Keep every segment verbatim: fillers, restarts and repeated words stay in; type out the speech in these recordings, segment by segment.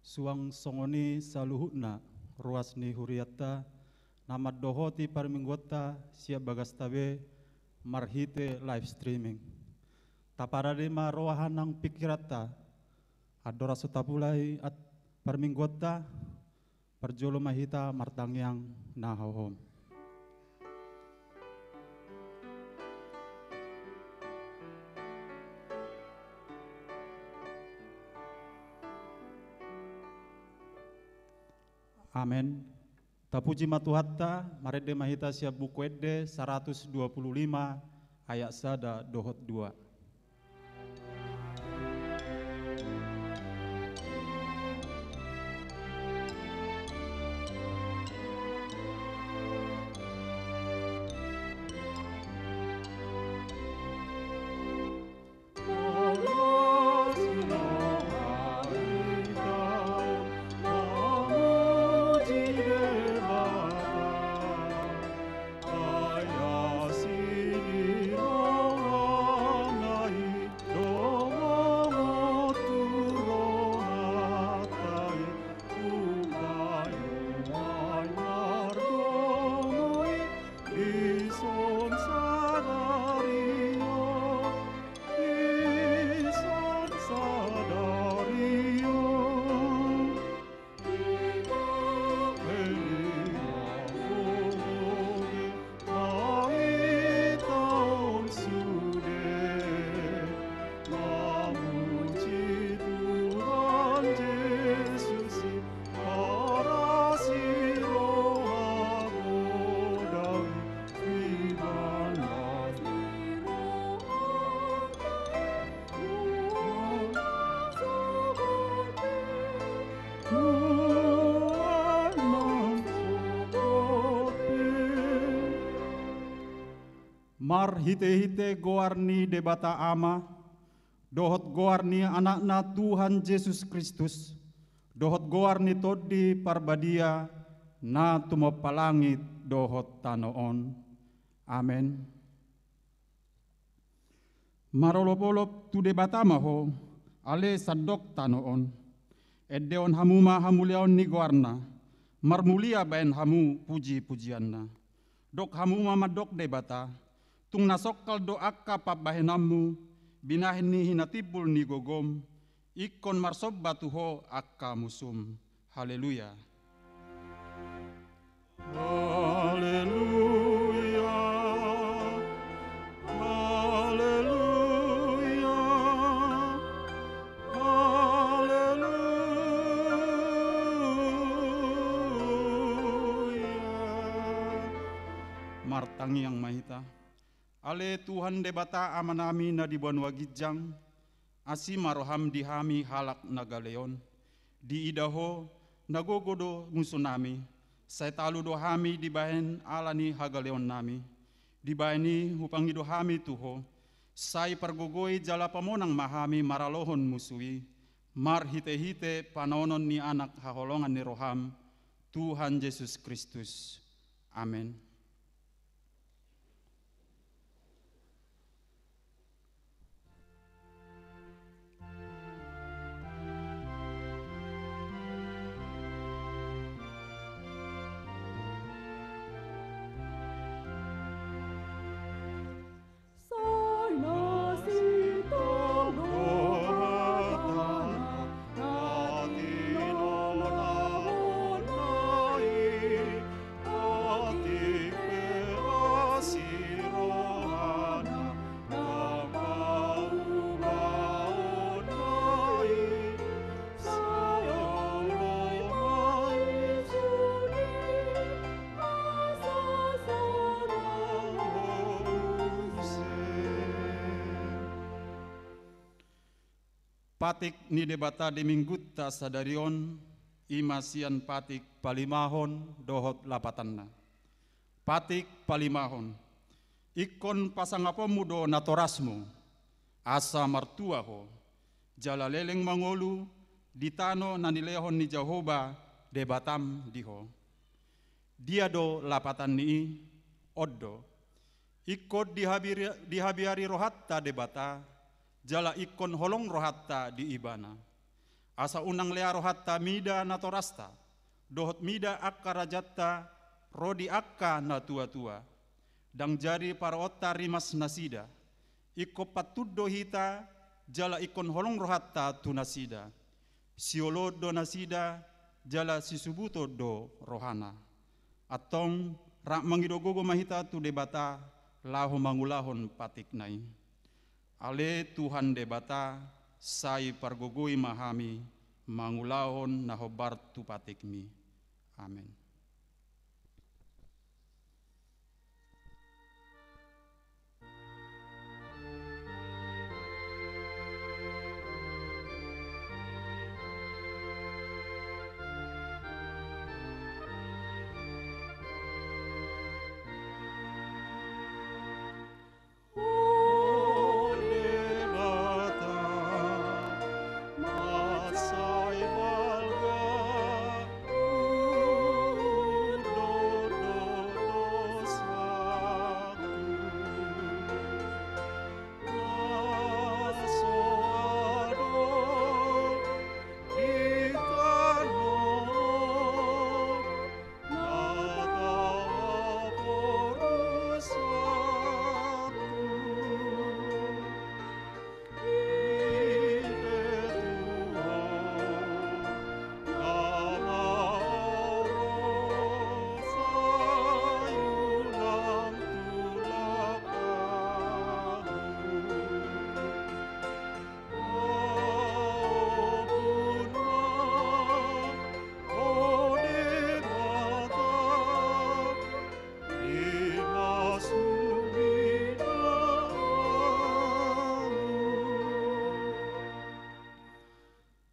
Suang songon i saluhutna ruas ni hurianta na mandohoti parmingguonta sian bagasta be marhite live streaming. Taparade ma roha nang pingkiranta, andorang so tapulai at-, parmingguonta, parjolo ma hita martangiang na hahom. Amen. Tapuji ma Tuhanta, marende ma hita sian Buku Ende saratus dua pulu lima ayat sada dohot dua. Marhitehite goar ni Debata Ama, dohot goar ni Anakna Tuhan Jesus Kristus, dohot goar ni Tondi Parbadia, na tumompa langit dohot tano on. Amen. Marolopolop tu Debata ma ho, ale sandok tano on. Endehon hamu ma hamuliaon ni goarna, marmulia bahen hamu pujipujianna. Dok hamu ma mandok Debata, tung na songkal do angka pambahenanmu, binahen ni hinatimbul ni gogom, ingkon marsomba tu ho angka musum. Haleluya. Haleluya. Haleluya. Haleluya. Martangiang ma hita. Ale Tuhan Debata Amanami na di banua ginjang, asi ma roham di hami halak na gale on. Diida ho, na gogo do musunami, sai talu do hami dibahen ala ni hagaleonnami. Dibahen i hupangido hami tu ho, sai pargogoi jala pamonang ma hami maralohon musu i, marhitehite panaonon ni Anak haholongan ni roham, Tuhan Jesus Kristus. Amen. Patik ni Debata di Minggunta sadari on, i ma sian patik palimahon dohot lapatanna. Patik palimahon. Ingkon pasangaponmu do natorasmu, asa martua ho, jala leleng mangolu di tano na nilehon ni Jahowa Debatam di ho. Dia do lapatan ni i? On do. Ingkon dihabiari-, dihabiari rohanta Debata, jala ingkon holong rohanta di Ibana. Asa unang lea rohanta mida natorasta, dohot mida angka rajanta ro di angka natuatua. Ndang jadi paroonta rimas nasida. Ingkon pantun do hita, jala ingkon holong rohanta tu nasida. Sioloon do nasida, jala sisubuton do rohana. Antong, rap mangido gogo ma hita tu Debata, laho mangulahon patikna i. Ale Tuhan Debata, sai pargogoi ma hami, mangulahon na hombar tu patikmi. Amen.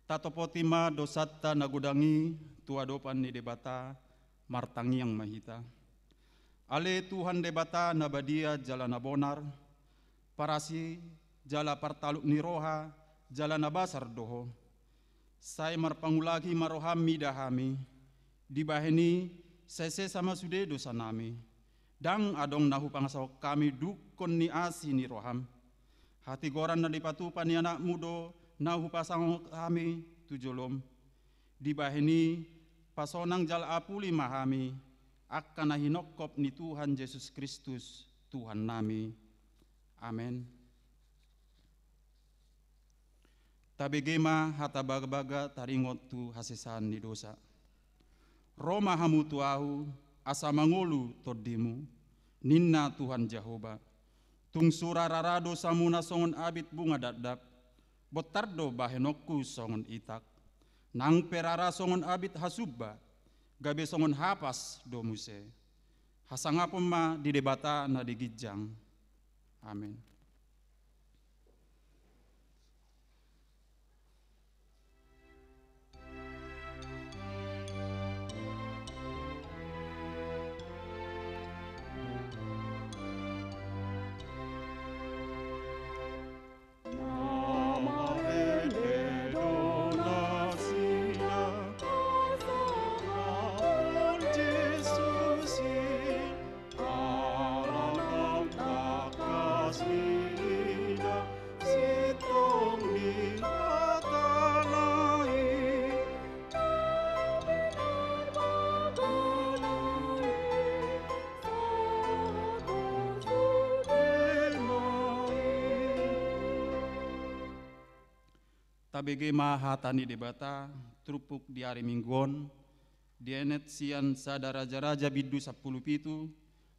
Tatopoti ma dosanta na godang i tu adopan ni Debata, martangiang ma hita. Ale Tuhan Debata na badia jala na bonar, parasi jala partaluk ni roha jala na basar do Ho. Sai marpangulaki ma roham mida hami, dibahen i sai sesa ma sude dosanami. Ndang adong na hupangasahon hami dungkon ni asi ni roham. Hatigoran na dipatupa ni anakmu do na hupasahat hami tu jolom. Dibahen i pasonang jala apuli ma hami, angka na hinongkop ni Tuhan Jesus Kristus, Tuhannami. Amen. Tabege ma hata bagabaga taringot tu hasesaan ni dosa. Ro ma hamu tu Ahu, asa mangolu tondimu, ninna Tuhan Jahowa. Tung sura rara dosamuna songon abit bunga dakdak, bontar do bahenonku songon itak. Nang pe rara songon abit hasumba, gabe songon hapas do muse. Hasangapon ma di Debata na di ginjang. Amen. Tabege ma hata ni Debata, turpuk di ari Minggu on, dienet sian sada Raja-raja bindu sampulu pitu,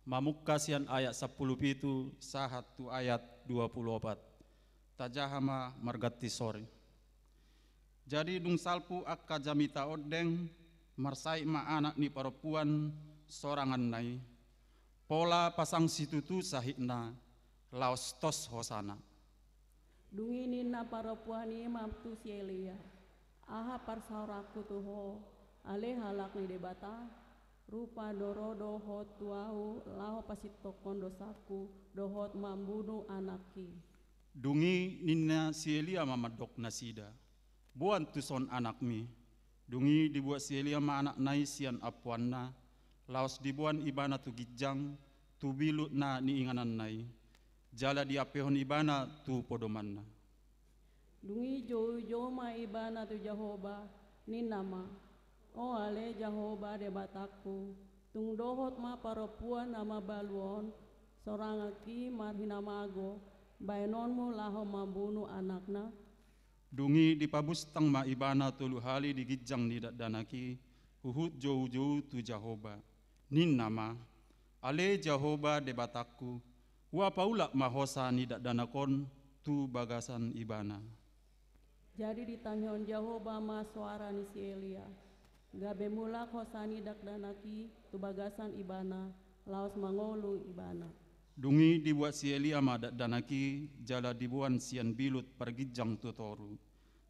mamungka sian ayat sampulu pitu sahat tu ayat dua pulu opat. Tajaha ma marganti sori. Jadi dung salpu angka jamita ondeng, marsahit ma anak ni parompuan soranganna i. Pola pasang situtu sahitna, laos tos hosana. Dung i ninna parompuan i ma tu si Elia, aha parsaoranku tu ho, ale halak ni Debata? Rupa do ro do ho tu ahu laho pasintongkon dosangku dohot mambunu anakki. Dung i ninna si Elia ma mandok nasida, boan tuson anakmi. Dung i dibuat si Elia ma anakna i sian ampuanna, laos diboan ibana tu ginjang, tu bilut na niingananna i, jala diampehon ibana tu podomanna. Dung i joujou ma ibana tu Jahowa, ninna ma: O ale Jahowa Debatangku, tung dohot ma parompuan na mabalu on, sorangan i marhinamago, baenonmu laho mambunu anakna? Dung i dipabustang ma ibana tolu hali di ginjang ni dakdanak i, huhut joujou tu Jahowa. Ninna ma: Ale Jahowa Debatangku, hupaulak ma hosa ni dakdanak on tu bagasan ibana. Jadi ditangihon Jahowa ma soara ni si Elia, gabe mulak hosa ni dakdanak i tu bagasan ibana, laos mangolu ibana. Dung i dibuat si Elia ma dakdanak i, jala diboan sian bilut parginjang tu toru.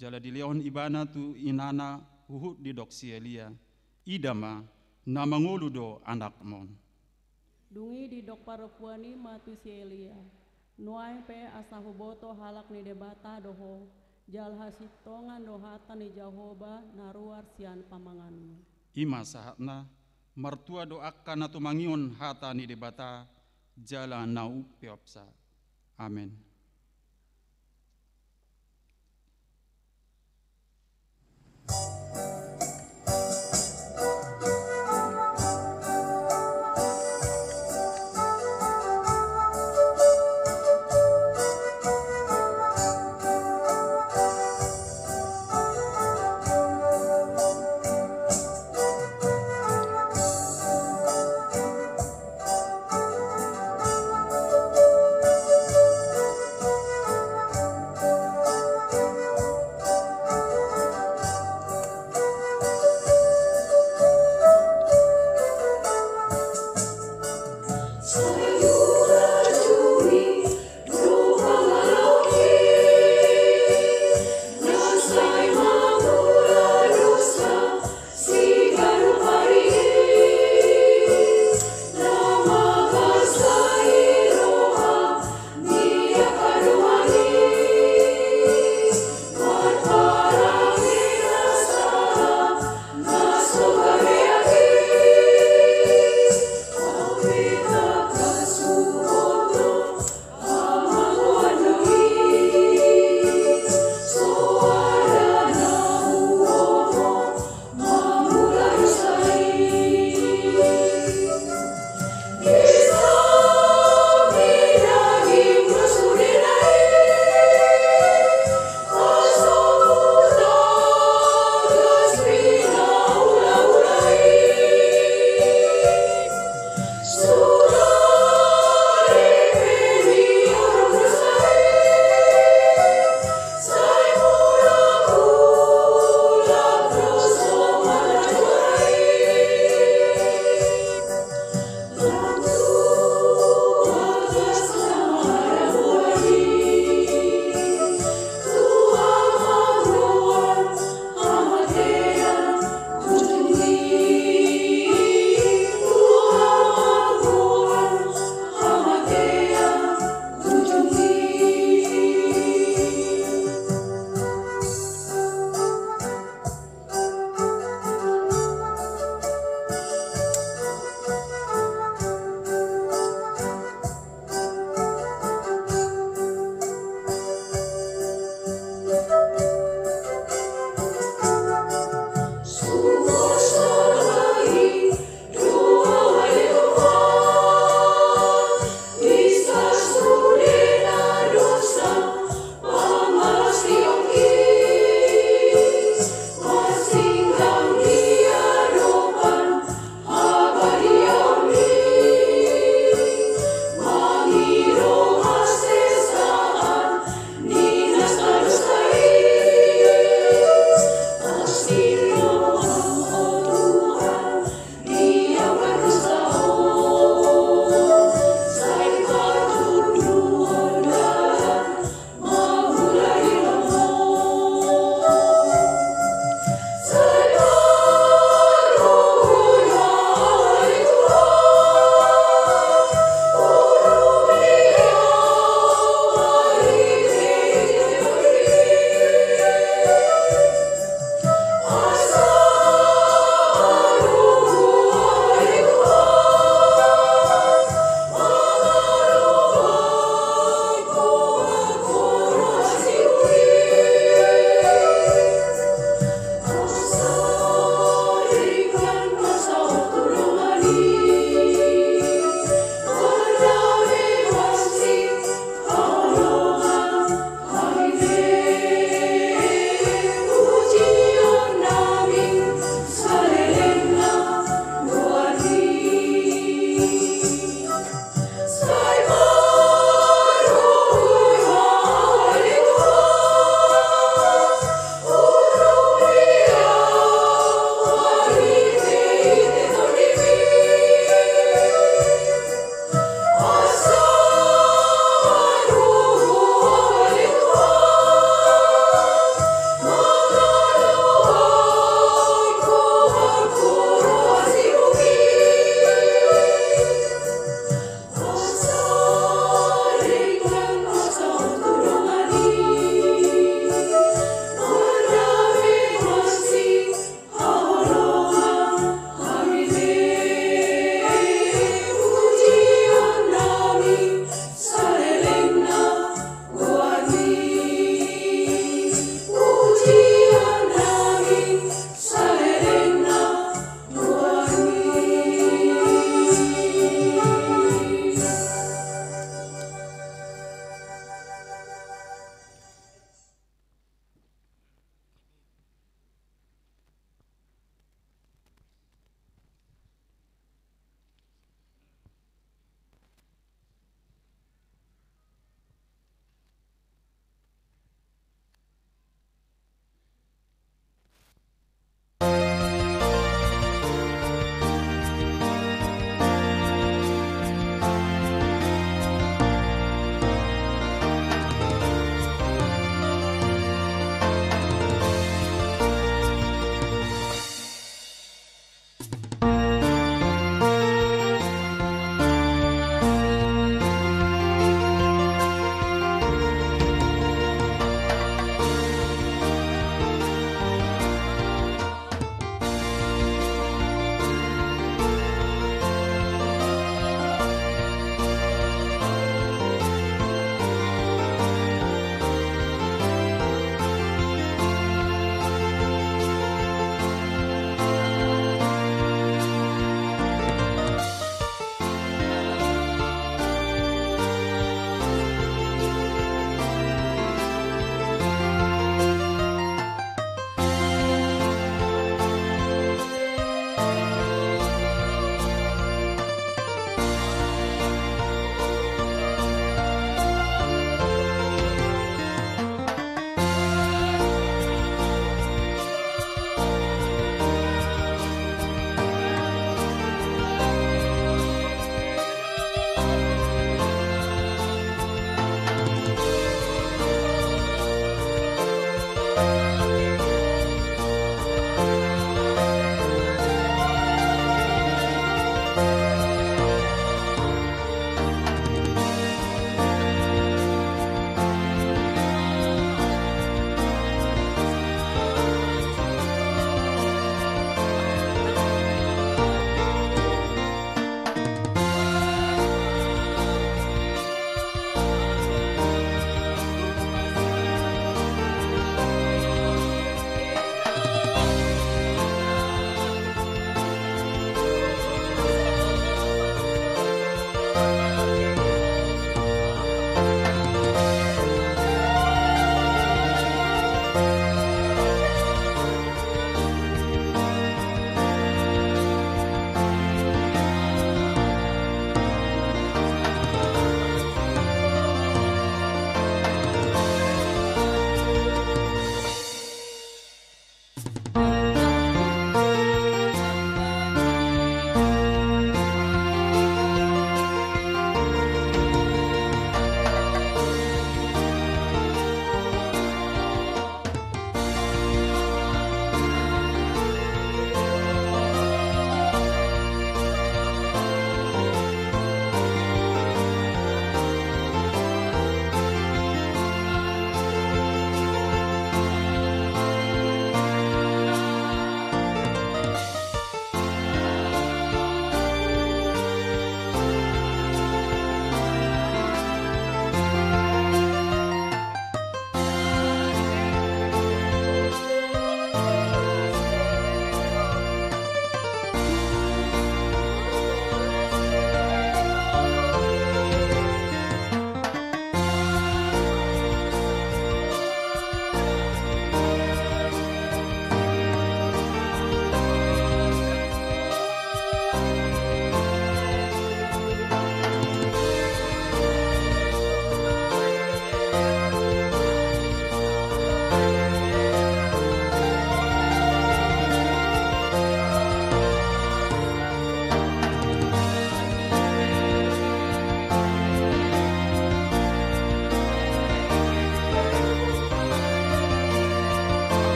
Jala dilehon ibana tu inana, huhut didok si Elia: Ida ma, na mangolu do anakmon. Dung i didok parompuan i ma tu si Elia: Nuaeng pe asa huboto halak ni Debata do ho, jala hasintongan do hata ni Jahowa na ruar sian pamanganmu. I ma sahatna, martua do angka na tumangihon hata ni Debata, jala na umpeopsa. Amen.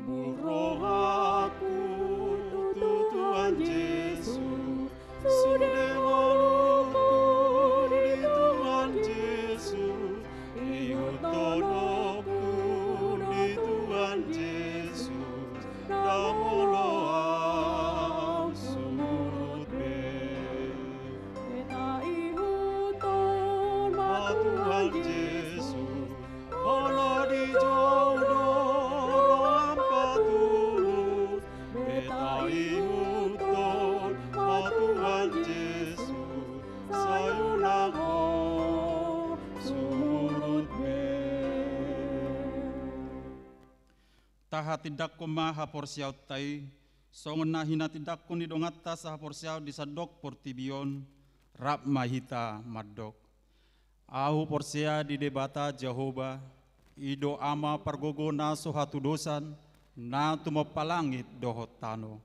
Murrohangku tu Tuhan Jesus, sude ngolungku di Tuhan Jesus, ihuthononku di Tuhan Jesus, ndang olo ahu sumurut be. Beta ihuthon ma Tuhan Jesus, molo dijou do roham patulus. Beta ihuthon ma Tuhan Jesus, sai unang ho sumurut be. Tahatindanghon ma haporseaonta i, songon na hinatindangkon ni donganta sahaporseaon di sandok portibi on. Rap ma hita mandok. Ahu porsea di Debata Jahowa, i do Ama pargogo na so hatudosan, na tumompa langit dohot tano.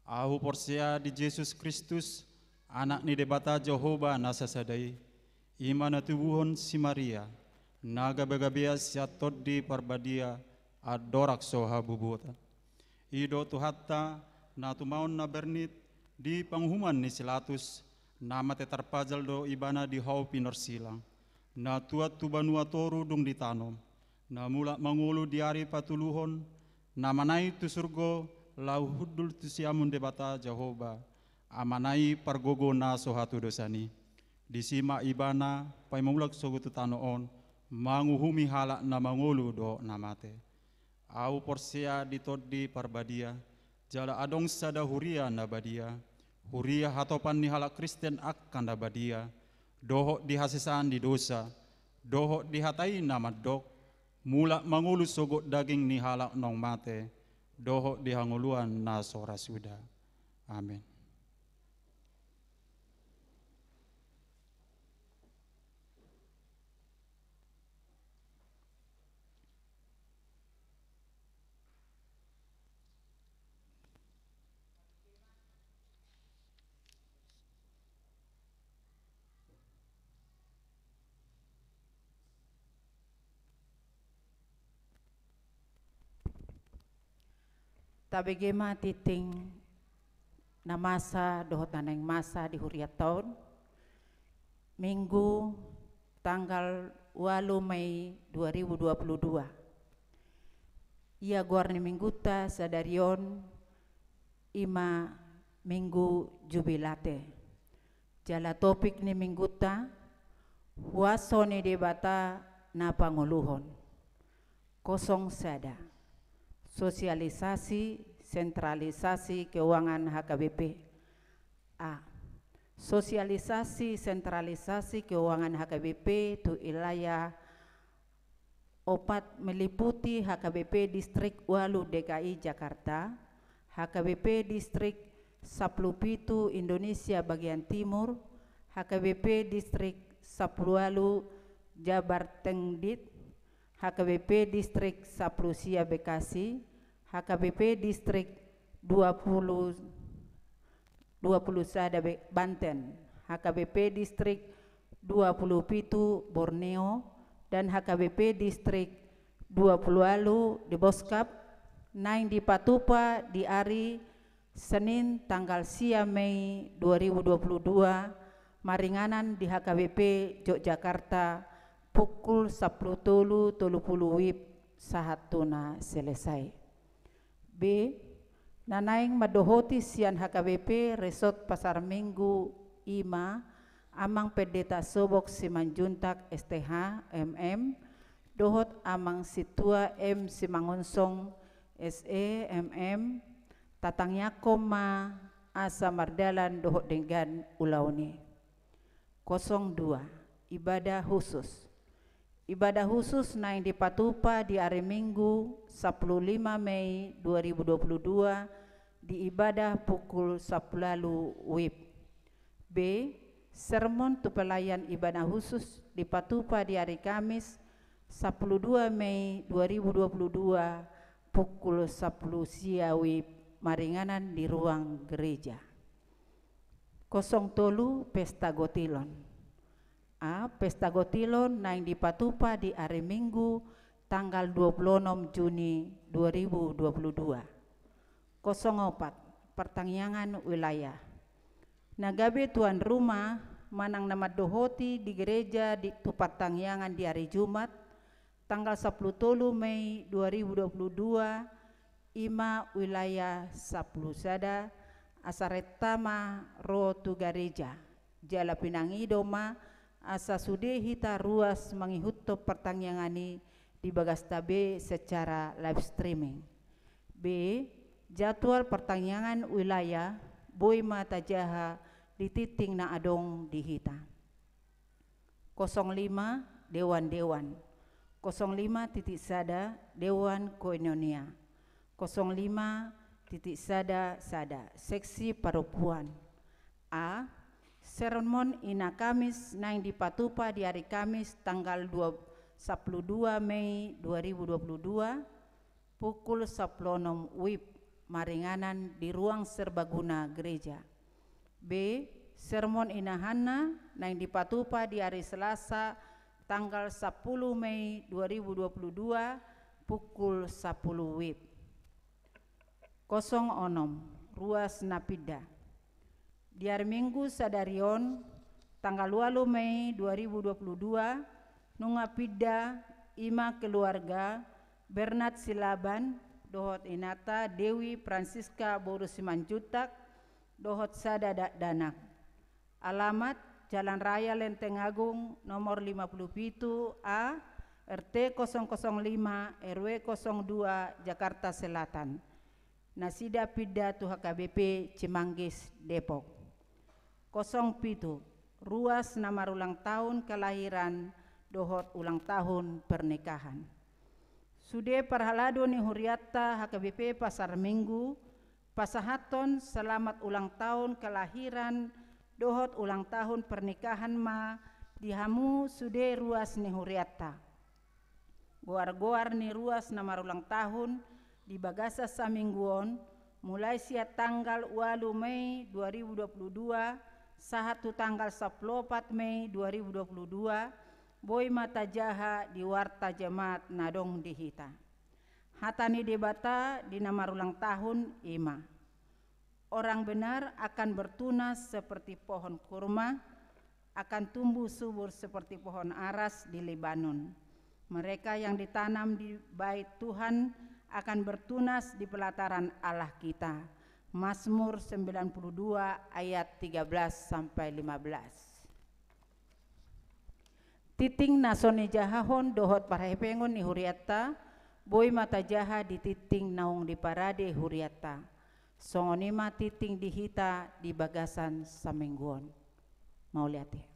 Ahu porsea di Jesus Kristus, Anak ni Debata Jahowa na sasada i, i ma na tubuhon si Maria, na gabegabea sian Tondi Parbadia, andorang so habubutan. I do Tuhanta, na tumaon na bernit di panguhuman ni si Latus, na mate tarpajal do Ibana di hau pinorsilang, na tuat tu banua toru dung ditanom, na mulak mangolu di ari patoluhon, na manaek tu surgo laho hundul tu siamun Debata Jahowa, Amana i pargogo na so hatudosan i. Disi ma Ibana paima mulak sogot tu tano on, manguhumi halak na mangolu dohot na mate. Ahu porsea di Tondi Parbadia, jala adong sada huria na badia, huria hatopan ni halak Kristen angka na badia, dohot di hasesaan ni dosa, dohot di hata i na mandok, mulak mangolu sogot daging ni halak naung mate, dohot di hangoluan na so ra suda. Amen. Tabege ma tingting na masa dohot na naeng masa di hurianta on. Minggu tanggal ualu Mei dua ribu dua puluh dua. Ia goar ni minggunta sadari on i ma Minggu Jubilate. Jala topik ni minggunta, huaso ni Debata na pangoluhon. Kosong sada. Sosialisasi sentralisasi keuangan H K B P. A. Sosialisasi sentralisasi keuangan H K B P tu wilayah opat meliputi H K B P Distrik ualu D K I Jakarta, H K B P Distrik sampulu pitu Indonesia bagian timur, H K B P Distrik sampulu ualu Jabar Tengdit, H K B P Distrik sampulu sia Bekasi, H K B P Distrik dua puluh, dua puluh sada Be-, Banten, H K B P Distrik dua puluh pitu Borneo, dan H K B P Distrik dua puluh ualu di Boskap, naeng dipatupa di ari Senin tanggal sia Mei dua ribu dua puluh dua, maringanan di H K B P Yogyakarta pukul sampulu tolu tolu pulu WIB sahat tu na selesai. B. Na naeng mandohoti sian H K B P Resort Pasar Minggu i ma Amang Pendeta Sobok Simanjuntak S T H, M M, dohot Amang Sintua M Simangunsong S E, M M, tatangiangkon ma asa mardalan dohot denggan ulaon i. Kosong dua. Ibadah khusus. Ibadah khusus naeng dipatupa di ari Minggu sampulu lima Mei dua ribu dua puluh dua di ibadah pukul sampulu ualu WIB. B. Sermon tu pelayan ibadah khusus dipatupa di ari Kamis sampulu dua Mei dua ribu dua puluh dua pukul sampulu sia WIB maringanan di ruang gereja. Kosong tolu. Pesta Gotilon. A. Pesta Gotilon naeng dipatupa di ari Minggu tanggal dua puluh enam Juni dua ribu dua puluh dua. Kosong opat, partangiangan wilayah. Na gabe tuan rumah manang na mandohoti di gereja di, tu partangiangan di ari Jumat, tanggal sampulu tolu Mei dua ribu dua puluh dua, i ma wilayah sampulu sada, asa renta ma ro tu gareja. Jala pinangido ma asa sude hita ruas mangihuthon partangiangan i di bagasta be secara live streaming. B. Jadwal partangiangan wilayah boi ma tajaha di tingting na adong di hita. Kosong lima, dewan-dewan. Kosong lima titik sada, dewan koinonia. Kosong lima titik sada sada, seksi parompuan. A. Sermon Ina Kamis naeng dipatupa di ari Kamis tanggal dua, sampulu dua Mei dua ribu dua puluh dua, pukul sampulu onom wib, maringanan di ruang serbaguna gereja. B. Sermon Ina Hanna naeng dipatupa di ari Selasa tanggal sampulu Mei dua ribu dua puluh dua, pukul sampulu wib. Kosong onom, ruas na pinda. Di ari Minggu sadari on, tanggal ualu Mei dua ribu dua puluh dua, nunga pinda, i ma keluarga Bernard Silaban dohot inanta Dewi Francisca boru Simanjuntak dohot sada dakdanak. Alamat: Jalan Raya Lenteng Agung nomor lima puluh pitu A, R T kosong kosong lima, R W kosong dua, Jakarta Selatan. Nasida pinda tu H K B P Cimanggis, Depok. Kosong pitu, ruas na marulang tahun kelahiran dohot ulang tahun pernikahan. Sude parhalado ni hurianta H K B P Pasar Minggu, pasahathon selamat ulang tahun kelahiran dohot ulang tahun pernikahan ma di hamu sude ruas ni hurianta. Goar-goar ni ruas na marulang tahun di bagasan saminggu on, mulai sian tanggal ualu Mei dua ribu dua puluh dua sahat tu tanggal sampulu opat Mei dua ribu dua puluh dua, boi ma tajaha di warta jemaat na adong di hita. Hata ni Debata di na marulang tahun i ma: Orang benar akan bertunas seperti pohon kurma, akan tumbuh subur seperti pohon aras di Lebanon. Mereka yang ditanam di bait Tuhan akan bertunas di pelataran Allah kita. Mazmur sembilan puluh dua ayat tiga belas sampai lima belas. Tingting na so nijahahon dohot parhepengon ni hurianta, boi ma tajaha di tingting naung diparade hurianta. Songon i ma tingting di hita di bagasan saminggu on. Mauliate.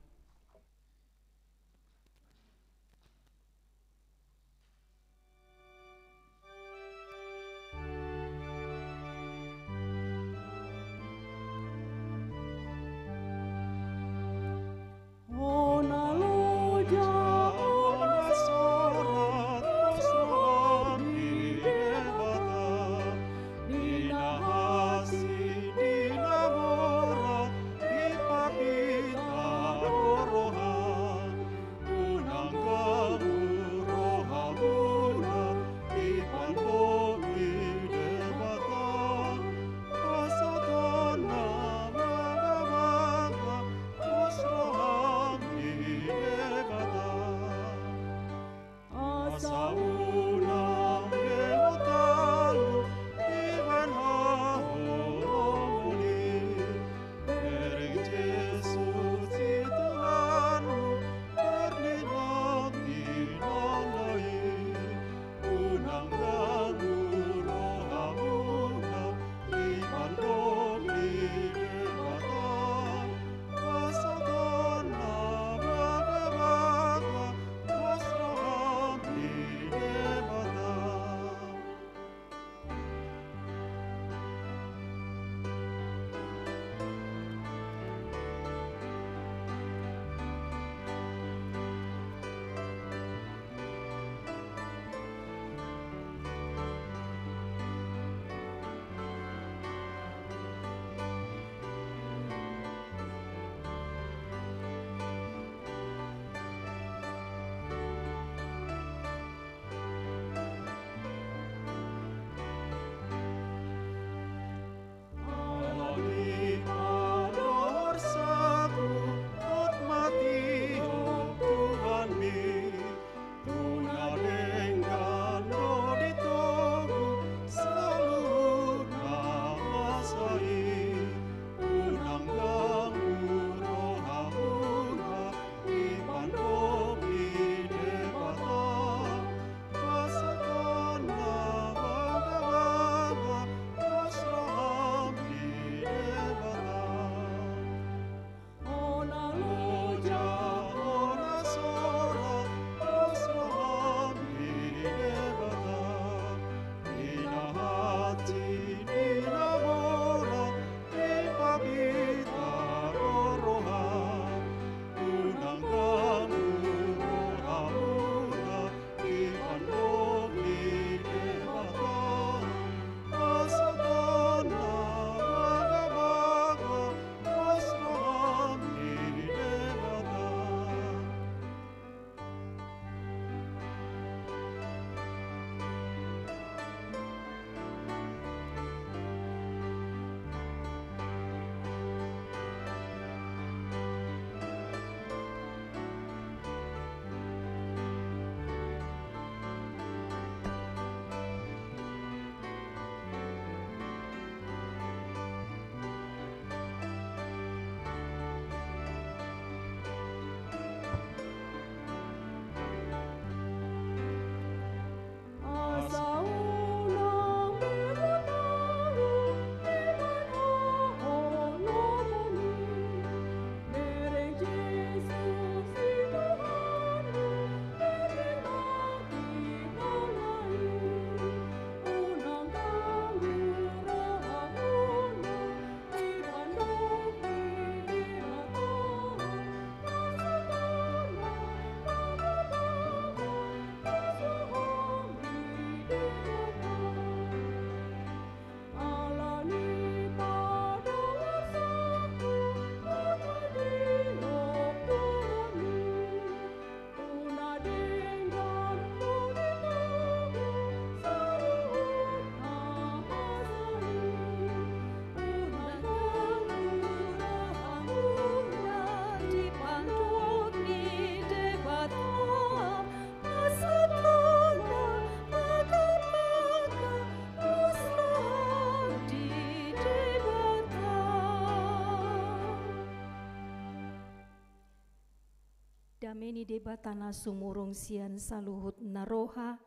Dame ni Debata na sumurung sian saluhut na roha,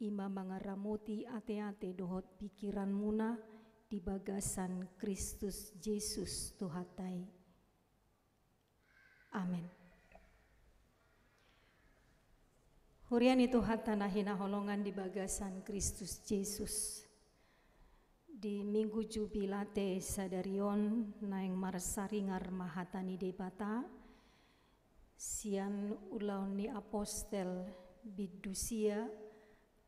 i ma mangaramoti ateate dohot pingkiranmuna di bagasan Kristus Jesus Tuhanta i. Amen. Huria ni Tuhanta na hinaholongan di bagasan Kristus Jesus. Di Minggu Jubilate sadari on naeng marsaringar ma hata ni Debata, sian Ulaon ni Apostel bindu sia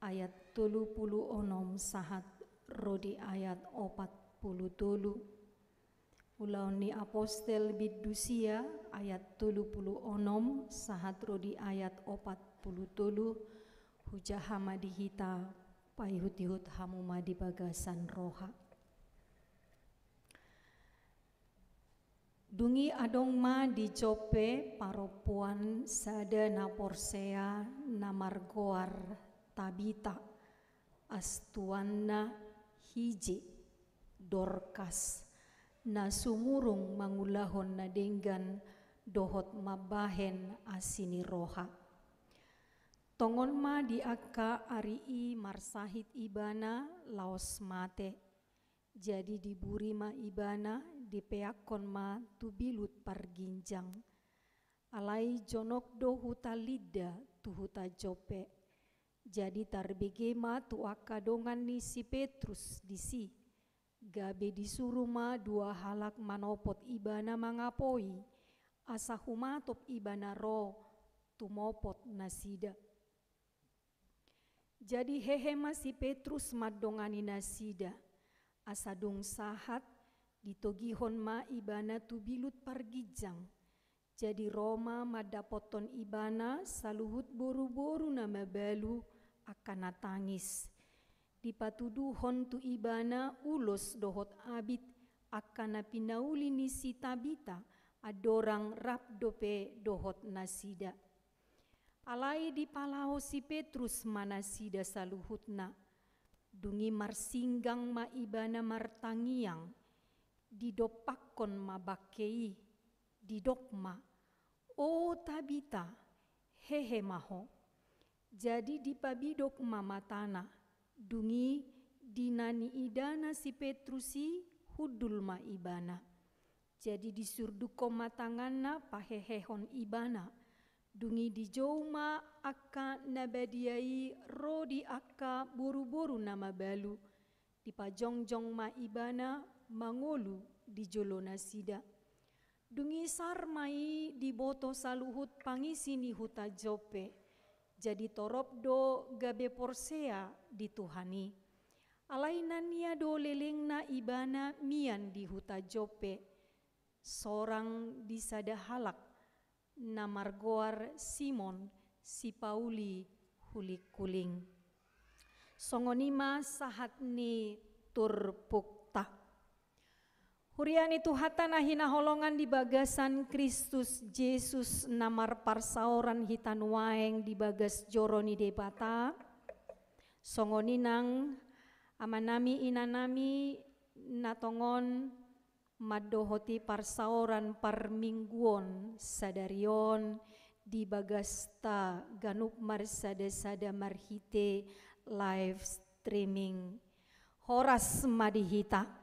ayat tolu pulu onom sahat ro di ayat opat pulu tolu. Ulaon ni Apostel bindu sia ayat tolu pulu onom sahat ro di ayat opat pulu tolu. Hujaha ma di hita, paihutihut hamu ma di bagasan roha. Dung i adong ma di Joppe parompuan sada na porsea na margoar Tabita, astuanna Hije, Dorkas, na sumurung mangulahon na denggan dohot mambahen asi ni roha. Tongon ma di angka ari i marsahit ibana laos mate. Jadi diburi ma ibana, dipeakkon ma tu bilut parginjang. Alai jonok do huta Lidda tu huta Joppe. Jadi tarbege ma tu angka dongan ni si Petrus disi. Gabe disuru ma dua halak manopot ibana mangapoi, asa humatop ibana ro tumopot nasida. Jadi hehe ma si Petrus mandongani nasida, asa dung sahat, ditogihon ma ibana tu bilut parginjang. Jadi ro ma mandapothon ibana saluhut boruboru na mabalu angka na tangis. Dipatuduhon tu ibana ulos dohot abit angka na pinauli ni si Tabita, andorang rap dope dohot nasida. Alai dipalaho si Petrus ma nasida saluhutna. Dung i marsinggang ma ibana martangiang, didompakkon ma bangke i, didok ma, "O Tabita, hehe ma ho." Jadi dipabidok ma matana, dung i di na niidana si Petrus i hundul ma ibana. Jadi disurdukkon ma tanganna pahehehon ibana. Dung i dijou ma angka na badia i ro di angka boruboru na mabalu. Dipajongjong ma ibana mangolu di jolo nasida. Dung i sar ma i diboto saluhut pangisi ni huta Joppe. Jadi torop do gabe porsea di Tuhan i. Alai na nia do lelengna ibana mian di huta Joppe, sorang di sada halak na margoar Simon, si pauli hulinghuling. Songon i ma sahat ni turpukta. Huria ni Tuhanta na hinaholongan di bagasan Kristus Jesus na marparsaoran hita nuaeng di bagas joro ni Debata. Songon i nang amanami, inanami, na tongon mandohoti parsaoran parmingguon sadari on di bagasta ganup marsadasada marhite live streaming. Horas ma di hita.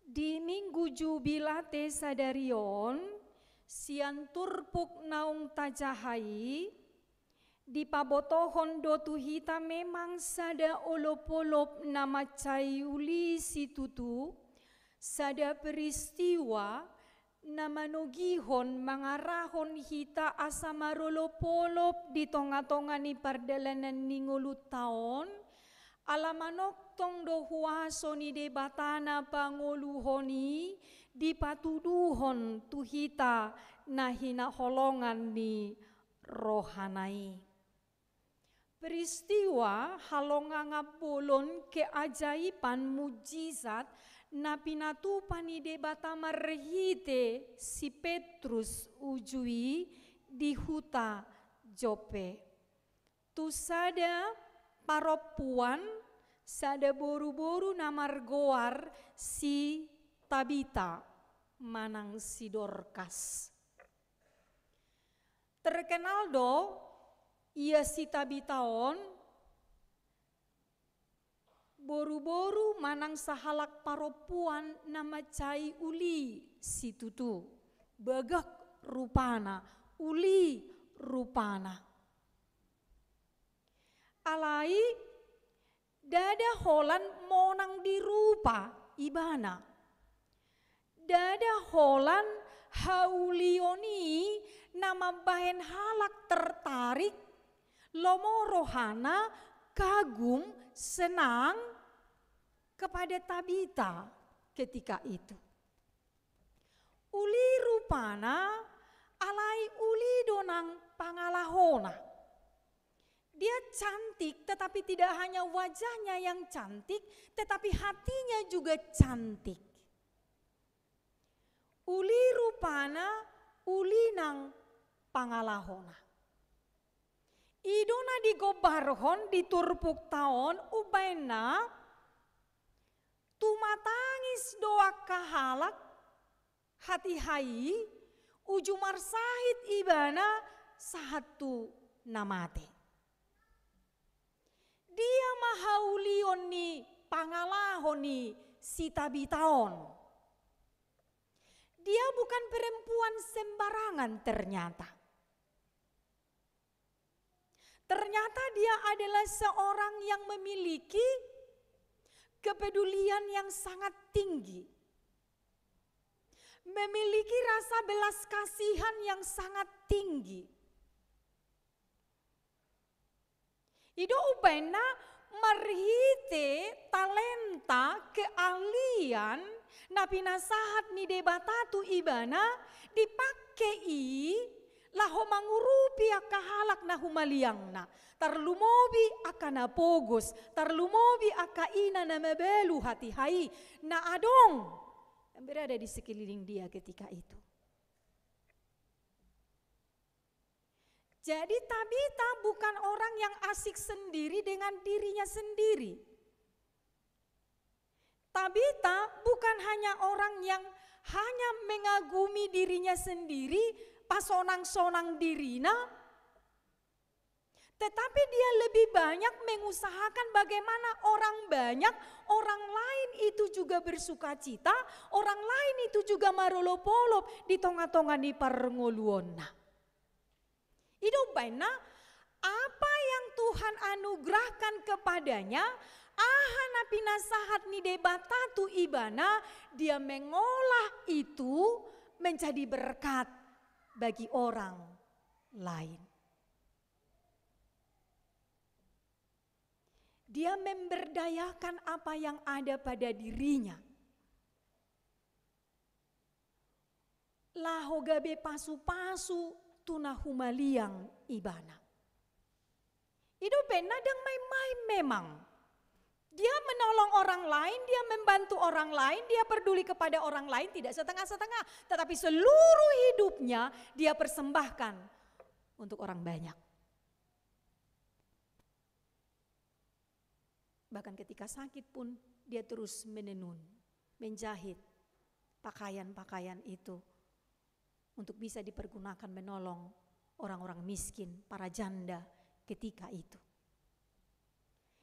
Di Minggu Jubilate sadari on, sian turpuk naung tajaha i, dipabotohon do tu hita memang sada olopolop na mansai uli situtu, sada peristiwa na manogihon mangarahon hita asa marolopolop di tongatonga ni pardalanan ni ngolunta on, ala manongtong do huaso ni Debata na pangoluhon i dipatuduhon tu hita na hinaholongan ni rohana i. Peristiwa halongangan bolon keajaiban mujizat na pinatupa ni Debata marhite si Petrus uju i di huta Joppe. Tu sada parompuan, sada boruboru na margoar si Tabita manang si Dorkas. Terkenal do ia si Tabita on, boruboru manang sahalak parompuan na mansai uli situtu, bagak rupana, uli rupana. Alai ndada holan monang di rupa ibana. Ndada holan haulion i na mambahen halak tertarik, lomo rohana, kagum, senang kepada Tabita ketika itu. Uli rupana, alai uli do nang pangalahona. Dia cantik, tetapi tidak hanya wajahnya yang cantik, tetapi hatinya juga cantik. Uli rupana, uli nang pangalahona. I do na digombarhon di turpukta on, umbahen na tumatangis do angka halak, hatiha i, uju marsahit ibana sahat tu na mate. Dia ma haulion ni pangalaho ni si Tabita on. Dia bukan perempuan sembarangan ternyata. Ternyata dia adalah seorang yang memiliki kepedulian yang sangat tinggi, memiliki rasa belas kasihan yang sangat tinggi. I do umbahen na marhite talenta, keahlian na pinasahat ni Debata tu ibana, dipake i laho mangurupi angka halak na humaliangna, tarlumobi angka na pogos, tarlumobi angka ina na mabalu hatiha i, na adong yang berada di sekeliling dia ketika itu. Jadi, Tabita bukan orang yang asik sendiri dengan dirinya sendiri. Tabita bukan hanya orang yang hanya mengagumi dirinya sendiri, pasonang-sonang dirina, tetapi dia lebih banyak mengusahakan bagaimana orang banyak, orang lain itu juga bersukacita, orang lain itu juga marolop-olop di tonga-tonga ni parngoluonna. I do umbahen na, apa yang Tuhan anugerahkan kepadanya, aha na pinasahat ni Debata tu ibana, dia mengolah itu menjadi berkat bagi orang lain. Dia memberdayakan apa yang ada pada dirinya laho gabe pasu-pasu tu na humaliang ibana. I do umbahen na, ndang main-main memang. Dia menolong orang lain, dia membantu orang lain, dia peduli kepada orang lain, tidak setengah-setengah. Tetapi seluruh hidupnya dia persembahkan untuk orang banyak. Bahkan ketika sakit pun, dia terus menenun, menjahit pakaian-pakaian itu untuk bisa dipergunakan menolong orang-orang miskin, para janda ketika itu.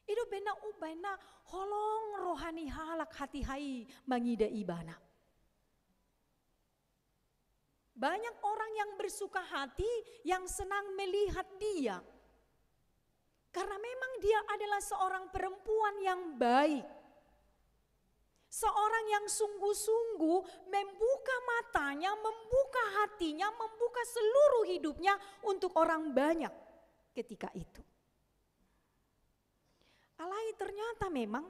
I do umbahen na, umbahen na holong roha ni halak hatiha i mangida ibana. Banyak orang yang bersuka hati, yang senang melihat dia. Karena memang dia adalah seorang perempuan yang baik. Seorang yang sungguh-sungguh membuka matanya, membuka hatinya, membuka seluruh hidupnya untuk orang banyak ketika itu. Alai ternyata memang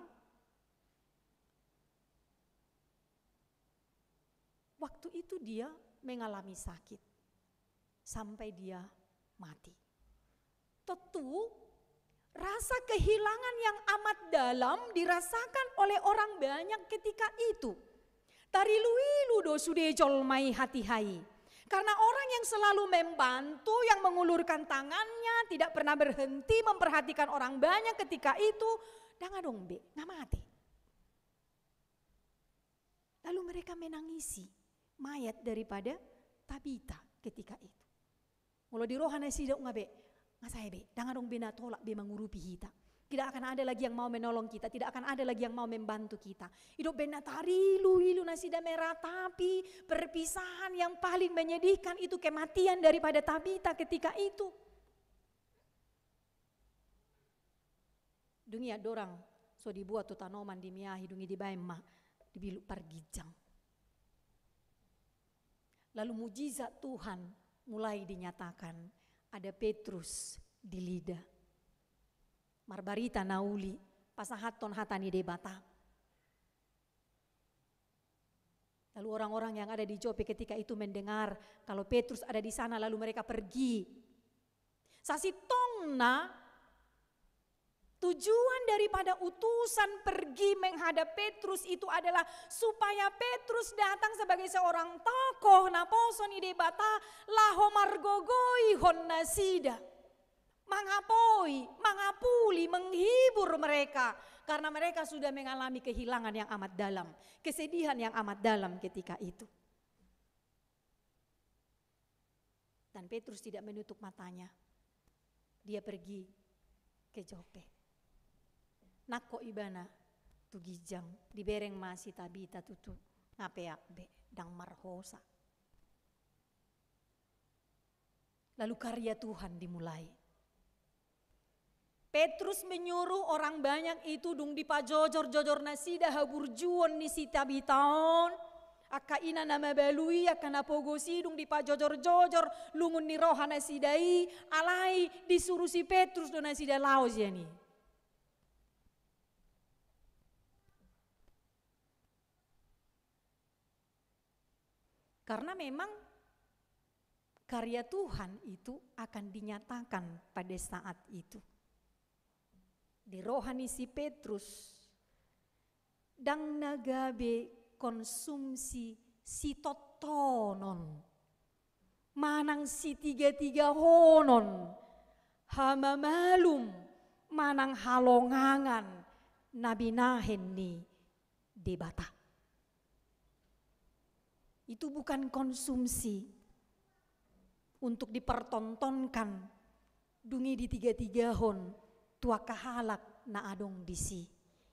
waktu itu dia mengalami sakit sampai dia mati. Tentu, rasa kehilangan yang amat dalam dirasakan oleh orang banyak ketika itu. Tarilu-ilu do sude jolma i hatiha i. Karena orang yang selalu membantu, yang mengulurkan tangannya, tidak pernah berhenti memperhatikan orang banyak ketika itu, ndang adong be, nga mate. Lalu mereka menangisi mayat daripada Tabita ketika itu. Molo di roha nasida nunga be, nga sae be, ndang adong be na tolap be mangurupi hita. Tidak akan ada lagi yang mau menolong kita, tidak akan ada lagi yang mau membantu kita. I do umbahen na tarilu-ilu nasida meratapi perpisahan yang paling menyedihkan itu, kematian daripada Tabita ketika itu. Dung i andorang so diboan tu tanoman, dimiahi, dung i dibaen ma di biluk parginjang. Lalu mujizat Tuhan mulai dinyatakan, ada Petrus di Lida. Marbarita na uli, pasahathon hata ni Debata. Lalu orang-orang yang ada di Joppe ketika itu mendengar kalau Petrus ada di sana, lalu mereka pergi. Sasintongna, tujuan daripada utusan pergi menghadap Petrus itu adalah supaya Petrus datang sebagai seorang tokoh naposo ni Debata, laho margogoihon nasida, mangapoi, mangapuli, menghibur mereka, karena mereka sudah mengalami kehilangan yang amat dalam, kesedihan yang amat dalam ketika itu. Dan Petrus tidak menutup matanya. Dia pergi ke Joppe. Nangkok ibana tu ginjang, dibereng ma si Tabita tutu, nga peak be, ndang marhosa. Lalu karya Tuhan dimulai. Petrus menyuruh orang banyak itu, dung dipajojor-jojor nasida haburjuon ni si Tabita on, angka ina na mabalu i, angka na pogos i, dung dipajojor-jojor lungun ni roha nasida i, alai disuru si Petrus do nasida laho sian i. Karena memang karya Tuhan itu akan dinyatakan pada saat itu. Di roha ni si Petrus, ndang na gabe konsumsi sitontonon, manang sitiga-tigahonon, hamamalum, manang halongangan na binahen ni Debata. Itu bukan konsumsi untuk dipertontonkan, dung i ditiga-tigahon tu angka halak na adong disi.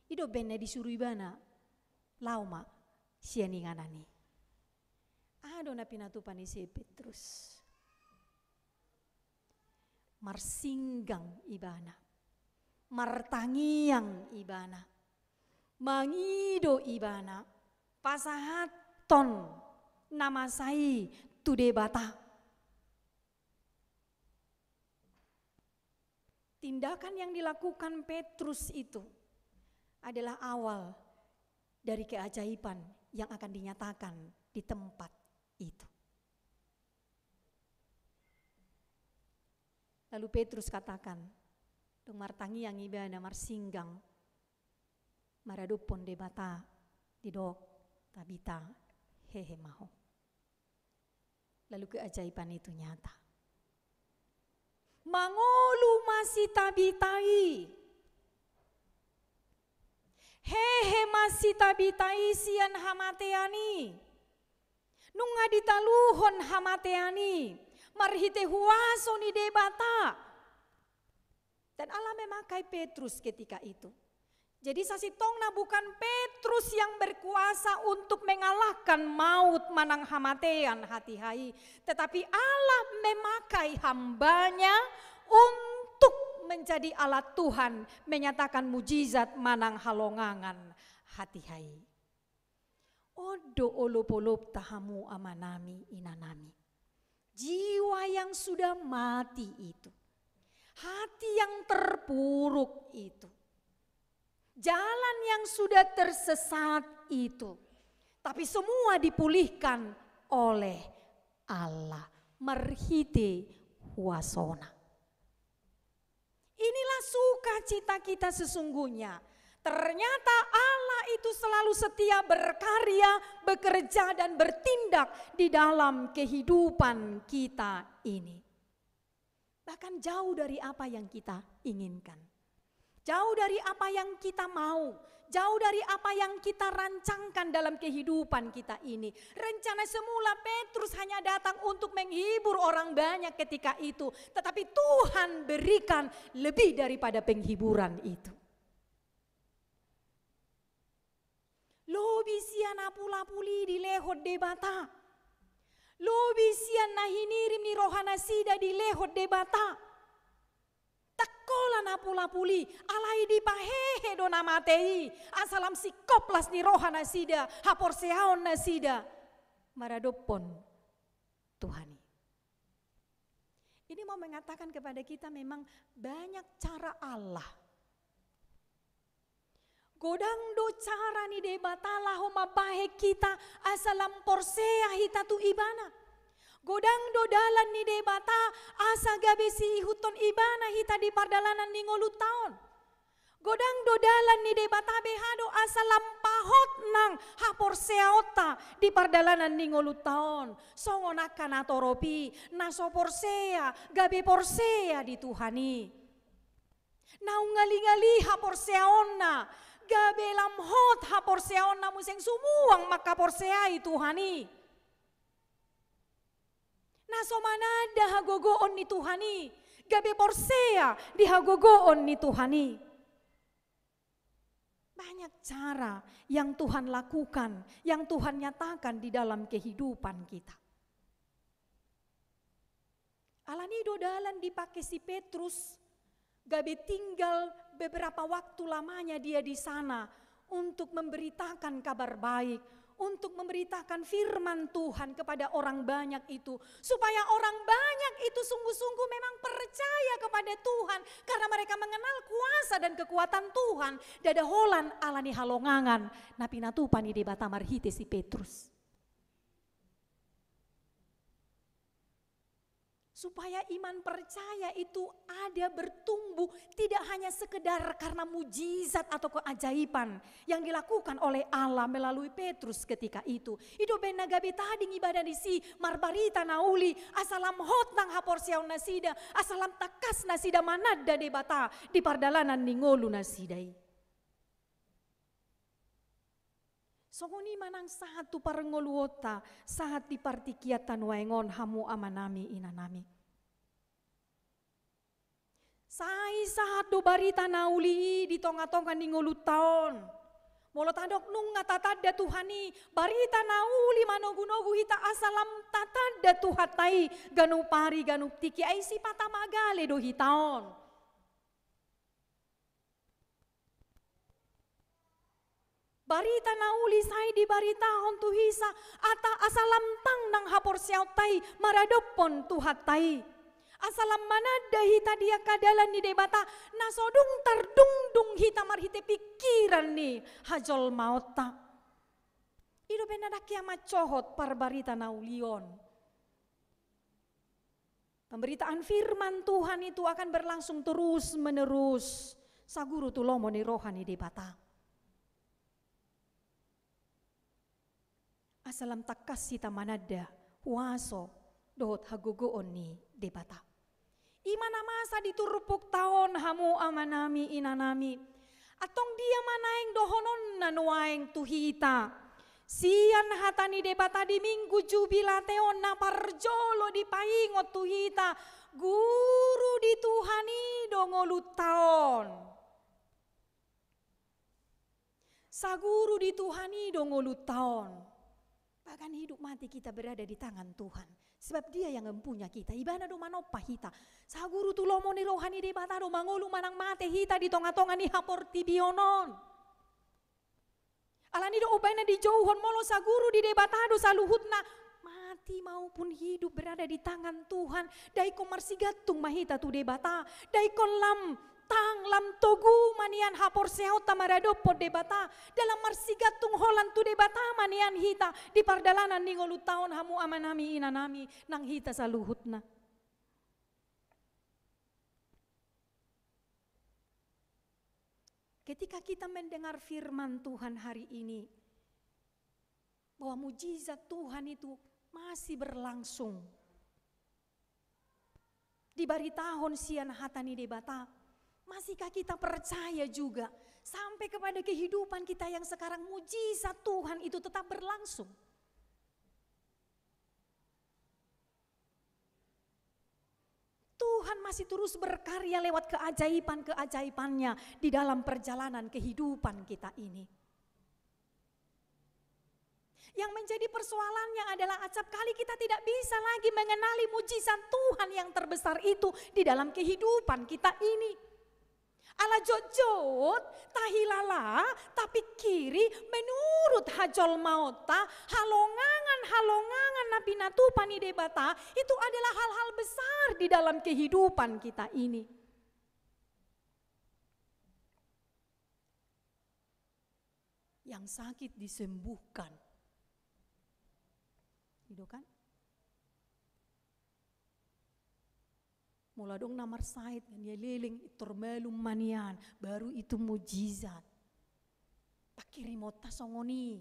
I do umbahen na disuru ibana, laho ma sian inganan i. Aha do na pinatupa ni si Petrus? Marsinggang ibana, martangiang ibana, mangido ibana, pasahathon na masa i tu Debata. Tindakan yang dilakukan Petrus itu adalah awal dari keajaiban yang akan dinyatakan di tempat itu. Lalu Petrus katakan, dung martangiang ibana, marsinggang, maradophon Debata, didok, "Tabita, hehe ma ho." Lalu keajaiban itu nyata. Mangolu ma si Tabita i. Hehe ma si Tabita i sian hamatean i. Nunga ditaluhon hamatean i marhite huaso ni Debata. Dan Allah memakai Petrus ketika itu. Jadi sasintongna bukan Petrus yang berkuasa untuk mengalahkan maut manang hamatean hatiha i, tetapi Allah memakai hamba-Nya untuk menjadi alat Tuhan menyatakan mujizat manang halongangan hatiha i. On do olop-olopta hamu amanami, inanami. Jiwa yang sudah mati itu, hati yang terpuruk itu, jalan yang sudah tersesat itu, tapi semua dipulihkan oleh Allah marhite huaso-Na. Inilah sukacita kita sesungguhnya. Ternyata Allah itu selalu setia berkarya, bekerja, dan bertindak di dalam kehidupan kita ini. Bahkan jauh dari apa yang kita inginkan. Jauh dari apa yang kita mau, jauh dari apa yang kita rancangkan dalam kehidupan kita ini. Rencana semula Petrus hanya datang untuk menghibur orang banyak ketika itu, tetapi Tuhan berikan lebih daripada penghiburan itu. Lobi sian apulapul i dilehon Debata. Lobi sian na hinirim ni rohanasida dilehon Debata. Ndang holan apulapul i, alai dipahehe do na mate i, asa lam singkop las ni rohanasida, haporseaonnasida maradophon Tuhan i. Ini mau mengatakan kepada kita, memang banyak cara Allah. Godang do cara ni Debata laho mambahen hita asa lam porsea hita tu Ibana. Godang do dalan ni Debata asa gabe siihuthon Ibana hita di pardalanan ni ngolunta on. Godang do dalan ni Debata beha do asa lam pahot nang haporseaonta di pardalanan ni ngolunta on. Songon angka natorop i, na so porsea, gabe porsea di Tuhan i. Naung ngali-ngali haporseaonna, gabe lam hot haporseaonna muse sumuang mangkaporseai Tuhan i. Na so mananda hagogoon ni Tuhan i, gabe porsea di hagogoon ni Tuhan i. Banyak cara yang Tuhan lakukan, yang Tuhan nyatakan di dalam kehidupan kita. Alani i do dalan dipake si Petrus, gabe tinggal beberapa waktu lamanya dia di sana untuk memberitakan kabar baik, untuk memberitakan firman Tuhan kepada orang banyak itu, supaya orang banyak itu sungguh-sungguh memang percaya kepada Tuhan, karena mereka mengenal kuasa dan kekuatan Tuhan. Ndada holan alani halongangan na pinatupa ni Debata marhite si Petrus. Supaya iman percaya itu ada bertumbuh, tidak hanya sekedar karena mujizat atau keajaiban yang dilakukan oleh Allah melalui Petrus ketika itu. I do umbahen na gabe tading ibana disi marbarita na uli, asa lam hot nang haporseaonnasida, asa lam tangkas nasida mananda Debata di pardalanan ni ngolunasida i. Songon i ma nang sahat tu parngoluonta, sahat di partingkianta nuaeng on, hamu amanami inanami. Sai sahat do barita na uli i di tonga-tonga ni ngolunta on. Molo tadok nunga tatanda Tuhan i, barita na uli manogu-nogu hita asa lam tatanda Tuhanta i ganup ari ganup tingki, ai sipata magale do hita on. Barita na uli sai dibaritahon tu hita, ata asa lam tang nang haporseaonta i maradophon Tuhanta i. Asa lam mananda hita di angka dalan ni Debata, na so dung tardungdung hita marhite pingkiran ni hajolmaonta. I do umbahen na ndang hea mansohot parbarita na uli on. Pemberitaan firman Tuhan itu akan berlangsung terus-menerus, saguru tu lomo ni roha ni Debata. Asa lam tangkas hita mananda huaso dohot hagogoon ni Debata. I ma na masa di turpukta on, hamu amanami inanami. Antong dia ma naeng dohononna nuaeng tu hita? Sian hata ni Debata di Minggu Jubilate on na parjolo dipaingot tu hita, guru di Tuhan i do ngolunta on. Saguru di Tuhan i do ngolunta on. Bahkan hidup mati kita berada di tangan Tuhan. Sebab Dia yang mempunya kita. Ibana do manompa hita. Saguru tu lomo ni roha ni Debata do mangolu manang mate hita di tonga-tonga ni haportibion on. Alani do umbahen na dijouhon, molo saguru di Debata do saluhutna, mati maupun hidup berada di tangan Tuhan. Dai ingkon marsigantung ma hita tu Debata. Dai ingkon lam tang, lam togu ma nian haporseaonta maradophon Debata. Dalam marsigantung holan tu Debata ma nian hita di pardalanan ni ngolunta on, hamu amanami inanami nang hita saluhutna. Ketika kita mendengar firman Tuhan hari ini, bahwa mujizat Tuhan itu masih berlangsung, dibaritahon sian hata ni Debata, Masihkah kita percaya juga sampai kepada kehidupan kita yang sekarang, mujizat Tuhan itu tetap berlangsung? Tuhan masih terus berkarya lewat keajaiban-keajaiban-Nya di dalam perjalanan kehidupan kita ini. Yang menjadi persoalannya adalah acap kali kita tidak bisa lagi mengenali mujizat Tuhan yang terbesar itu di dalam kehidupan kita ini. Ala jotjot, tahilala, tapingkiri, menurut hajolmaonta, halongangan-halongangan na pinatupa ni Debata, itu adalah hal-hal besar di dalam kehidupan kita ini. Yang sakit disembuhkan. I do kan? Molo adong na marsahit, na leleng, tor malum ma nian, baru itu mujizat. Pangkirimonta songon i.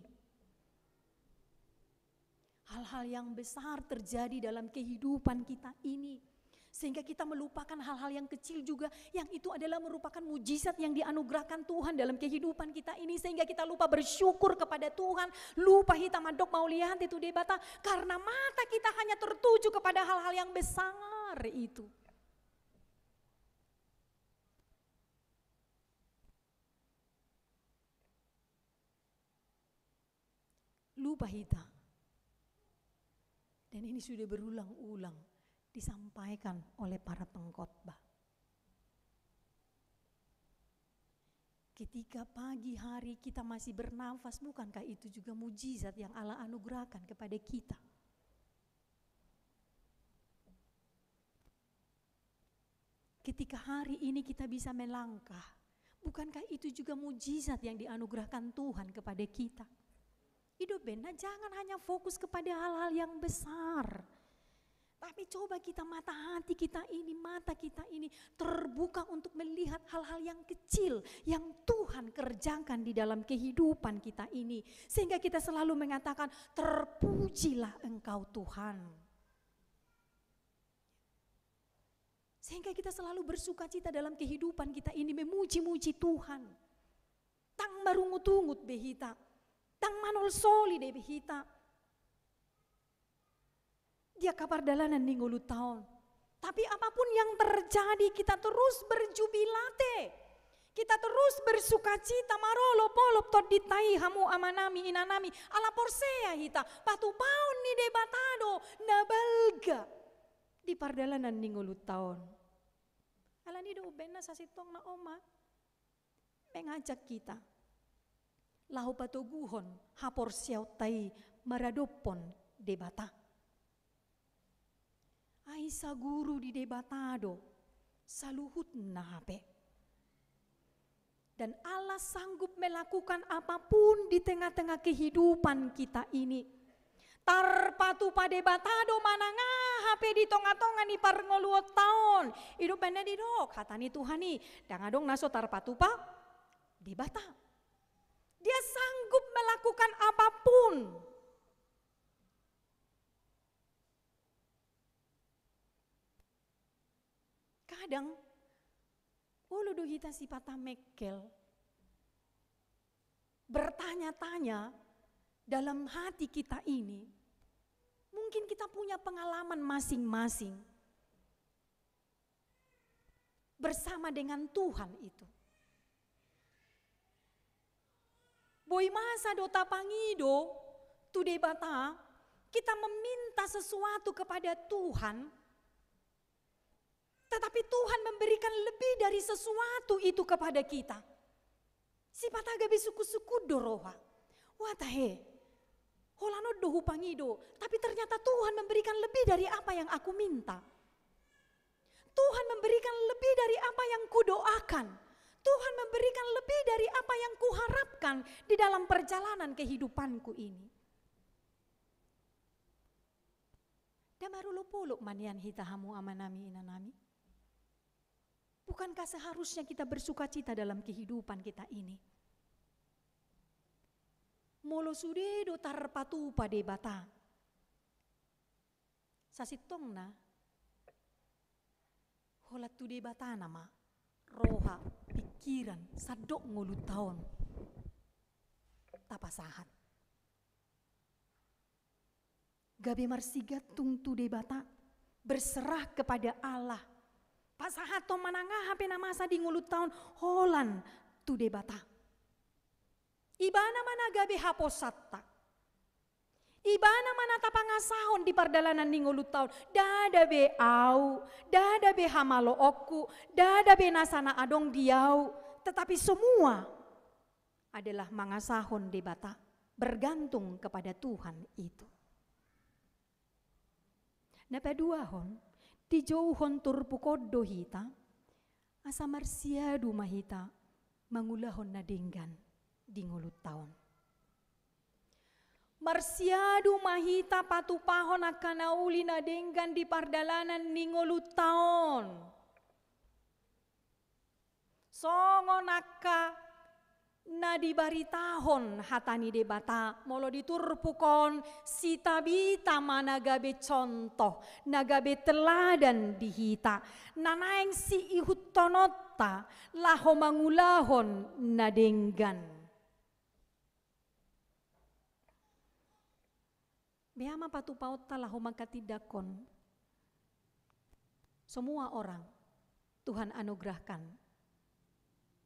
Hal-hal yang besar terjadi dalam kehidupan kita ini. Sehingga kita melupakan hal-hal yang kecil juga, yang itu adalah merupakan mujizat yang dianugerahkan Tuhan dalam kehidupan kita ini. Sehingga kita lupa bersyukur kepada Tuhan, lupa hita mandok mauliate tu Debata, karena mata kita hanya tertuju kepada hal-hal yang besar itu. Lupa hita. Dan ini sudah berulang-ulang disampaikan oleh para pengkhotbah. Ketika pagi hari kita masih bernafas, bukankah itu juga mujizat yang Allah anugerahkan kepada kita? Ketika hari ini kita bisa melangkah, bukankah itu juga mujizat yang dianugerahkan Tuhan kepada kita? I do umbahen na, jangan hanya fokus kepada hal-hal yang besar, tapi coba kita, mata hati kita ini, mata kita ini terbuka untuk melihat hal-hal yang kecil yang Tuhan kerjakan di dalam kehidupan kita ini, sehingga kita selalu mengatakan, "Terpujilah Engkau, Tuhan." Sehingga kita selalu bersukacita dalam kehidupan kita ini, memuji-muji Tuhan. Ndang marungut-ungut be hita, ndang manolsoli be hita di angka pardalanan ni ngolunta on. Tapi apapun yang terjadi, kita terus berjubilate. Kita terus bersukacita, marolop-olop tondinta i, hamu amanami, inanami, ala porsea hita, patupaon ni Debata do na balga di pardalanan ni ngolunta on. Alani i do umbahen na sasintongna on ma mengajak hita laho patoguhon haporseaonta i maradophon Debata. Ai saguru di Debata do saluhutna hape. Dan Allah sanggup melakukan apapun di tengah-tengah kehidupan kita ini. Tarpatupa Debata do manang aha pe di tonga-tonga ni parngoluonta on. I do umbahen na didok hata ni Tuhan i, ndang adong na so tarpatupa Debata. Dia sanggup melakukan apapun. Kadang, olo do hita sipata mengkel, bertanya-tanya dalam hati kita ini, mungkin kita punya pengalaman masing-masing bersama dengan Tuhan itu. Boi masa do tapangido tu Debata, kita meminta sesuatu kepada Tuhan, tetapi Tuhan memberikan lebih dari sesuatu itu kepada kita. Sipata gabe sungkun-sungkun do roha. Wah tahe, holan on do hupangido, tapi ternyata Tuhan memberikan lebih dari apa yang aku minta. Tuhan memberikan lebih dari apa yang kudoakan. Tuhan memberikan lebih dari apa yang kuharapkan di dalam perjalanan kehidupanku ini. Ndang marolop-olop ma nian hita, hamu amanami, inanami? Bukankah seharusnya kita bersukacita dalam kehidupan kita ini? Molo sude do tarpatupa Debata, sasintongna holan tu Debatana ma. roha, pikiran, sandok ngolunta on tapasahat. Gabe marsigantung tu Debata, berserah kepada Allah. Pasahathon manang aha pe na masa di ngolunta on, holan tu Debata. Ibana ma na gabe haposatta. Ibana ma na tapangasahon di pardalanan ni ngolunta on. Ndada be au, ndada be hamaloonku, ndada be nasa na adong di au. Tetapi semua adalah mangasahon Debata, bergantung kepada Tuhan itu. Na paduahon, dijouhon turpuk on do hita, asa marsiadu ma hita mangulahon na denggan di ngolunta on. Marsiadu ma hita patupahon angka na uli na denggan di pardalanan ni ngolunta on. Songon angka na dibaritahon hata ni Debata, molo di turpuk on, si Tabita ma na gabe contoh, na gabe teladan di hita, na naeng siihuthononta laho mangulahon na denggan. Beha ma patupaonta laho mangkatindangkon. Semua orang Tuhan anugerahkan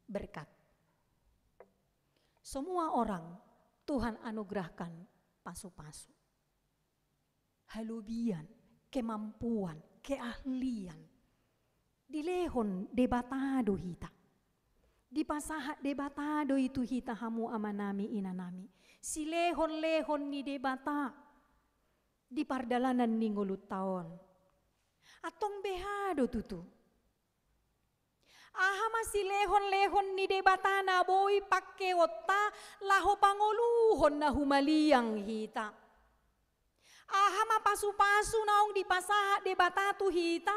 berkat. Semua orang Tuhan anugerahkan pasu-pasu. Halobian, kemampuan, keahlian. Dilehon Debata do hita. Dipasahat Debata do i tu hita hamu amanami inanami. Silehon-lehon ni Debata di pardalanan ni ngolunta on. Antong beha do tutu. Aha ma silehon-lehon ni Debata na boi pangkeonta laho pangoluhon na humaliang hita. Aha ma pasu-pasu naung dipasahat Debata tu hita,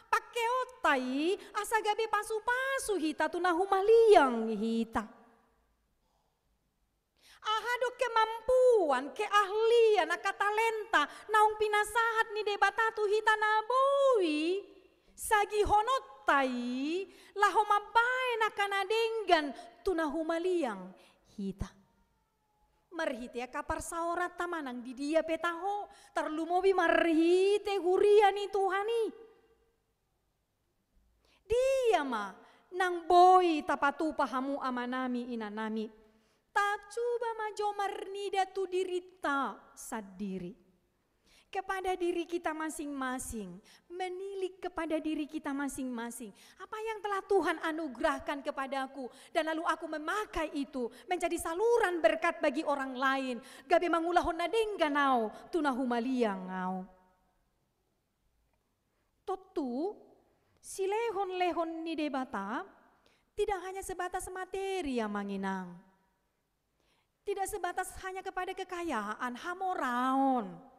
pangkeonta i asa gabe pasu-pasu hita tu na humaliang hita. Aha do kemampuan, keahlian, angka talenta naung pinasahat ni Debata tu hita na boi sagihononta i laho mambaen angka na denggan tu na humaliang hita. Marhite angka parsaoranta manang di dia pe taho, tarlumobi marhite huria ni Tuhan i. Dia ma nang boi tapatupa hamu amanami inanami. Tacuba ma jo marnida tu dirinta sandiri. Kepada diri kita masing-masing, menilik kepada diri kita masing-masing. Apa yang telah Tuhan anugerahkan kepadaku, dan lalu aku memakai itu menjadi saluran berkat bagi orang lain, gabe mangulahon na denggan au tu na humaliang au. Tontu, silehon-lehon ni Debata tidak hanya sebatas materi, amang inang. Tidak sebatas hanya kepada kekayaan, hamoraon.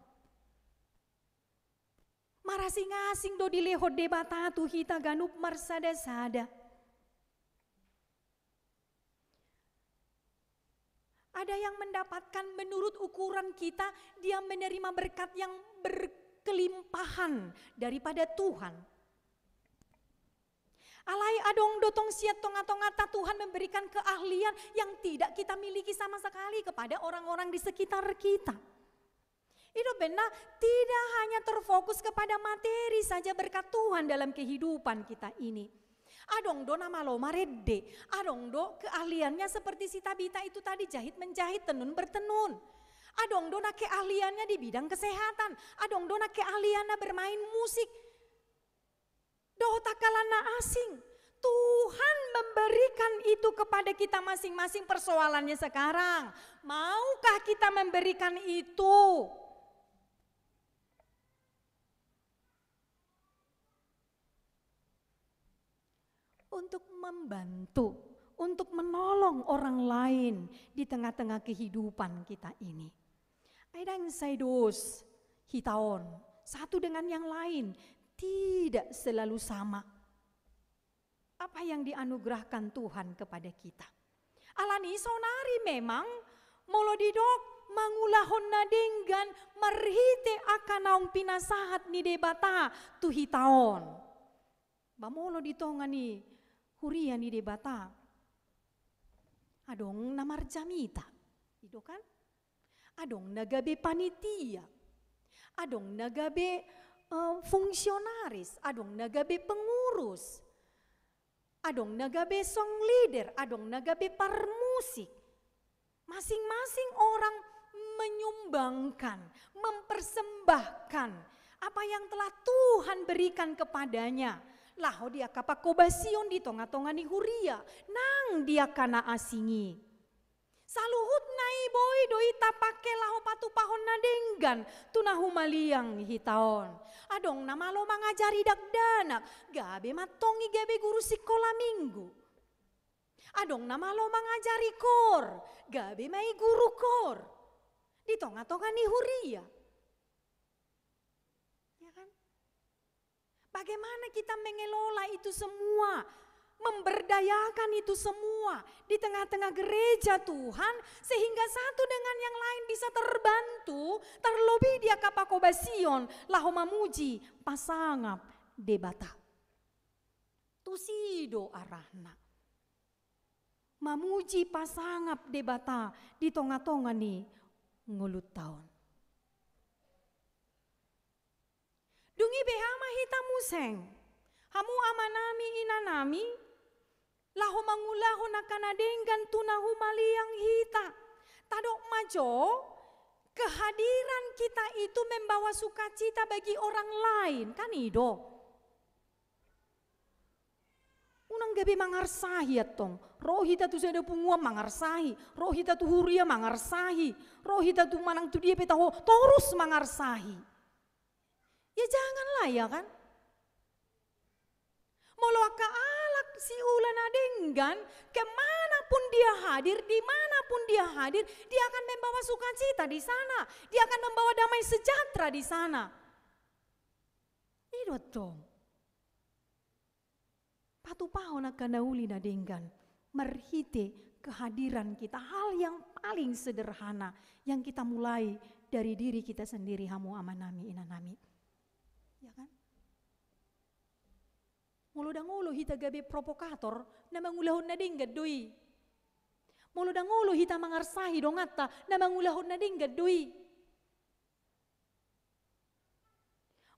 Marasing-asing do dilehon Debata tu hita ganup marsada-sada. Ada yang mendapatkan menurut ukuran kita, dia menerima berkat yang berkelimpahan daripada Tuhan. Alai adong do tong sian tonga-tonganta Tuhan memberikan keahlian yang tidak kita miliki sama sekali kepada orang-orang di sekitar kita. I do umbahen na tidak hanya terfokus kepada materi saja berkat Tuhan dalam kehidupan kita ini. Adong do na malo marende, adong do keahliannya seperti si Tabita itu tadi, jahit menjahit, tenun bertenun. Adong do na keahliannya di bidang kesehatan, adong do na keahliannya bermain musik. Dohot angka na asing. Tuhan memberikan itu kepada kita masing-masing. Persoalannya sekarang, maukah kita memberikan itu untuk membantu, untuk menolong orang lain di tengah-tengah kehidupan kita ini? Ai ndang sai dos hita on, satu dengan yang lain tidak selalu sama apa yang dianugerahkan Tuhan kepada kita. Alani i saonari memang molo didok mangulahon na denggan marhite angka naung pinasahat ni Debata tu hita on. Ba molo di tonga ni huria ni Debata. Adong na marjamita, i do kan? Adong na gabe panitia, adong na gabe, eh, fungsionaris, adong na gabe pengurus, adong na gabe song leader, adong na gabe parmusik. Masing-masing orang menyumbangkan, mempersembahkan apa yang telah Tuhan berikan kepadanya. Laho di angka pangkobasion di tonga-tonga ni huria, nang di angka na asing i. Saluhutna i boi do i tapangke laho patupahon na denggan tu na humaliang hita on. Adong na malo mangajari dakdanak, gabe ma antong i gabe guru sikola minggu. Adong na malo mangajari koor, gabe ma i guru koor di tonga-tonga ni huria. Ya kan? Bagaimana kita mengelola itu semua, memberdayakan itu semua di tengah-tengah gereja Tuhan, sehingga satu dengan yang lain bisa terbantu, terlebih di angka pangkobasion, laho mamuji, pasangap Debata. Tusi do arahna. Mamuji, pasangap Debata di tonga-tonga ni ngolunta on. Dung i beha ma hita muse, hamu amanami inanami, laho mangulahon angka na denggan tu na humaliang hita. Tadok ma jo, kehadiran kita itu membawa sukacita bagi orang lain, kan i do. Unang gabe mangarsahi antong. Ro hita tu sada punguan mangarsahi, ro hita tu huria mangarsahi, ro hita tu manang tu dia pe taho, torus mangarsahi. Ya janganlah, ya kan? Molo angka halak siula na denggan, ke mana pun dia hadir, di mana pun dia hadir, dia akan membawa sukacita di sana, dia akan membawa damai sejahtera di sana. I do antong. Patupahon angka na uli na denggan marhite kehadiran kita, hal yang paling sederhana yang kita mulai dari diri kita sendiri, hamu amanami inanami. Ya kan? Molo ndang olo hita gabe provokator, na mangulahon na denggan do i. Molo ndang olo hita mangarsahi donganta, na mangulahon na denggan do i.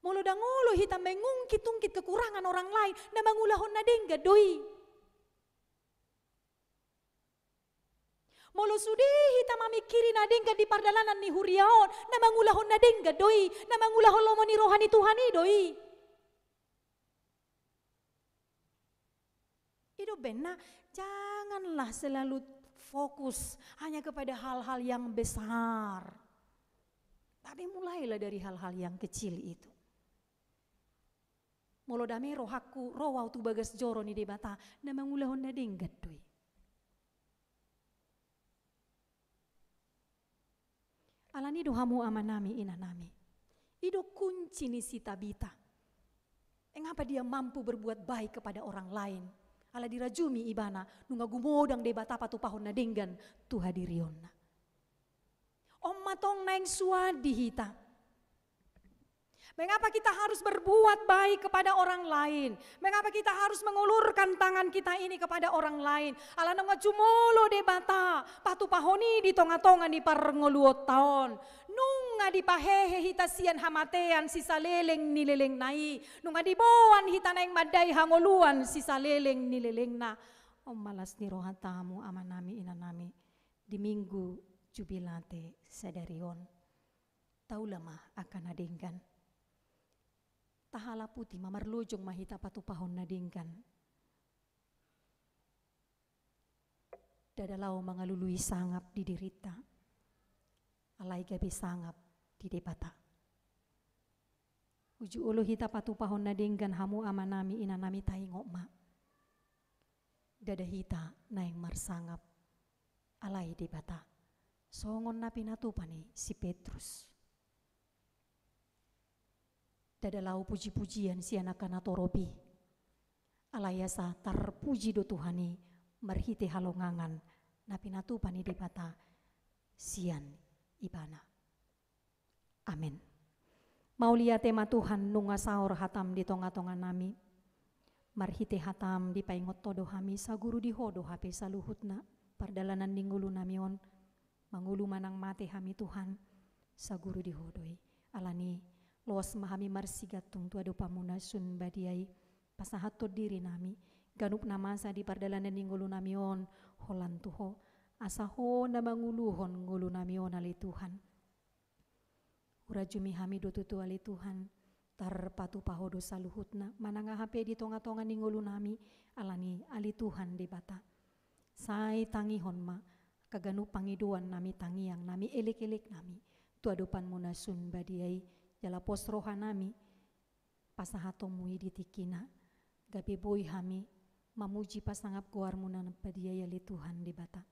Molo ndang olo hita mengungkit-ungkit kekurangan orang lain, na mangulahon na denggan do i. Molo sude hita mamingkiri na denggan di pardalanan ni huria on, na mangulahon na denggan do i, na mangulahon lomo ni roha ni Tuhan i do i. I do umbahen na, janganlah selalu fokus hanya kepada hal-hal yang besar. Tapi mulailah dari hal-hal yang kecil itu. Molo dame rohangku, ro au tu bagas joro ni Debata, na mangulahon na denggan do i. Alani do hamu amanami inanami, i do kunci ni si Tabita. Mengapa dia mampu berbuat baik kepada orang lain? Ala dirajumi ibana, nunga gumodang Debata patupahon na denggan tu hadirionna. On ma tong naeng suan di hita. Mengapa kita harus berbuat baik kepada orang lain? Mengapa kita harus mengulurkan tangan kita ini kepada orang lain? Ala nunga jumolo Debata patupahon i di tonga-tonga ni parngoluonta on. Nunga dipahehe hita sian hamatean sisaleleng ni lelengna i. Nunga diboan hita naeng mandai hangoluan sisaleleng ni lelengna. On ma las ni rohanta hamu amanami inanami, di Minggu Jubilate sadari on. Taula ma angka na denggan. Tahalaputi ma, marlojong ma hita patupahon na denggan. Ndada laho mangalului sangap di dirinta, alai gabe sangap di Debata. Uju olo hita patupahon na denggan hamu amanami inanami, taingot ma. Ndada hita naeng marsangap, alai Debata. Songon na pinatupa ni si Petrus. Ndada laho puji-pujian sian angka na torop i. Alai asa tarpuji do Tuhan i marhite halongangan na pinatupa ni Debata sian ibana. Amen. Mauliate ma Tuhan, nunga saor hatam di tonga-tonganami. Marhite hatam dipaingot Ho do hami, saguru di Ho do hape saluhutna pardalanan ni ngolunami on. Mangolu manang mate hami Tuhan, saguru di Ho do i. Alani, loas ma hami marsigantung tu adopanMu na sun badia i. Pasahathon dirinami, ganup na masa di pardalanan ni ngolunami on, holan tu Ho, asa Ho na manguluhon ngolunami on ale Tuhan. Hurajumi hami do tutu ale Tuhan, tarpatupa Ho do saluhutna, manang aha pe di tonga-tonga ni ngolunami, alani ale Tuhan Debata. Sai tangihon ma, angka ganup pangidoannami, tangiangnami, elek-eleknami, tu adopanMu na sun badia i, jala pos rohanami, pasahatonMu i di tingkina, gabe boi hami, mamuji pasangap goarMu na badia i ale Tuhan Debata.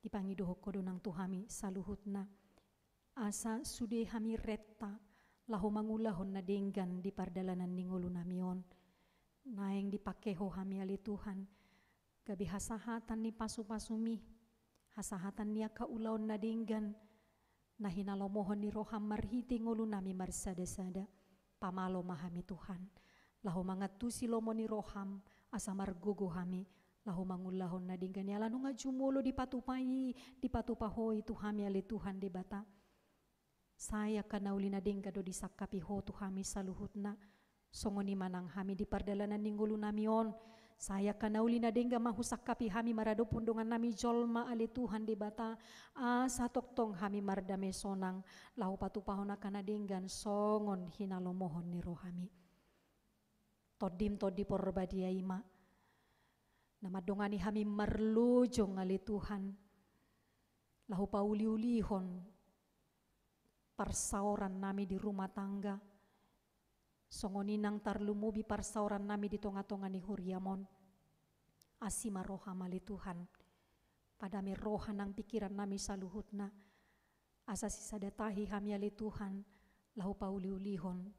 Dipangidohon Ho do nang tu hami saluhutna, asa sude hami renta, laho mangulahon na denggan di pardalanan ni ngolunami on. Naeng dipake Ho hami ale Tuhan, gabe hasahatan ni pasu-pasuMi, hasahatan ni angka ulaon na denggan, na hinalomohon ni rohaM marhite ngolunami marsada-sada. Pamalo ma hami Tuhan, laho mangantusi lomo ni rohaM, asa margogo hami, laho mangulahon na denggan i ala nunga jumolo dipatupa i, dipatupa Ho i tu hami ale Tuhan Debata. Sai angka na uli na denggan do disangkapi Ho tu hami saluhutna, songon i ma nang hami di pardalanan ni ngolunami on, sai angka na uli na denggan ma husangkapi hami maradophon dongannami jolma ale Tuhan Debata, asa tongtong hami mardame sonang, laho patupahon angka na denggan songon hinalomohon ni rohaMi. TondiM Tondi Porbadia i ma, na mandongani hami marlojong ale Tuhan, laho pauli-ulihon parsaorannami di rumah tangga, songon i nang tarlumobi parsaorannami di tonga-tonga ni huriaM on. Asi ma rohaM ale Tuhan, padame roha nang pingkirannami saluhutna, asa sisada tahi hami ale Tuhan, laho pauli-ulihon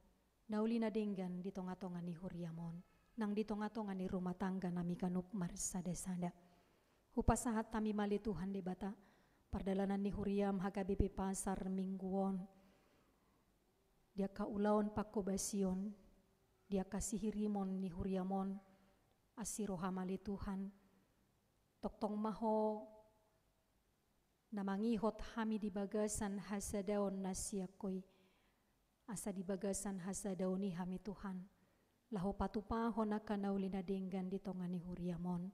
na uli na denggan di tonga-tonga ni huriaM on, nang di tonga-tonga ni rumah tangganami ganup marsada-sada. Hupasahat hami ma ale Tuhan Debata, pardalanan ni huriaM H K B P Pasar Minggu on, di angka ulaon pangkobasion, di angka sihirimon ni huriaM on, asi rohaM ale Tuhan, tongtong ma Ho na mangihot hami di bagasan hasadaon na sian Ho i. Asa di bagasan hasadaon i hami Tuhan, laho patupahon angka na uli na denggan di tonga ni huriaM on.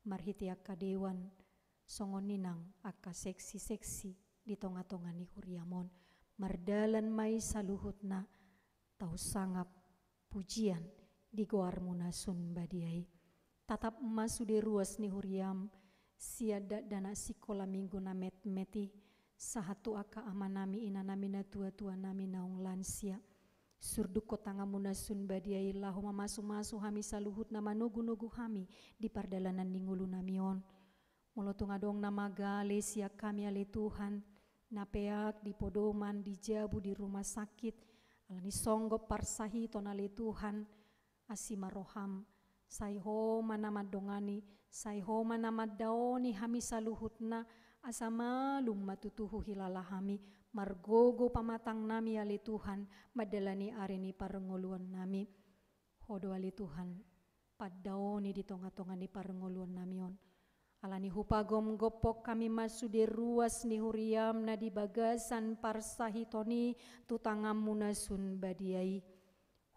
Marhite angka dewan, songon i nang angka seksi-seksi di tonga-tonga ni huriaM on. Mardalan ma i saluhutna, tau sangap pujian di goarMu na sun badia i. Tatap ma sude ruas ni huriaM, sian dakdanak sikola minggu na metmet i, sahat tu angka amanami inanami na tua-tuanami naung lansia. Surdukkon tanganMu na sun badia i laho mamasu-masu hami saluhutna, manogu-nogu hami di pardalanan ni ngolunami on. Molo tung adong na magale sian hami ale Tuhan, na peak di podoman, di jabu, di rumah sakit, alani songgop parsahiton ale Tuhan, asi ma rohaM, sai Ho ma na mandongani, sai Ho ma na mandaoni hami saluhutna, asa malum ma tutu huhilala hami, margogo pamatangnami ale Tuhan, mandalani ari ni parngoluonnami. Ho do ale Tuhan, pandaoni di tonga-tonga ni parngoluonnami on. Alani hupagomgophon hami ma sude ruas ni huriaM na di bagasan parsahiton i tu tanganMu na sun badia i.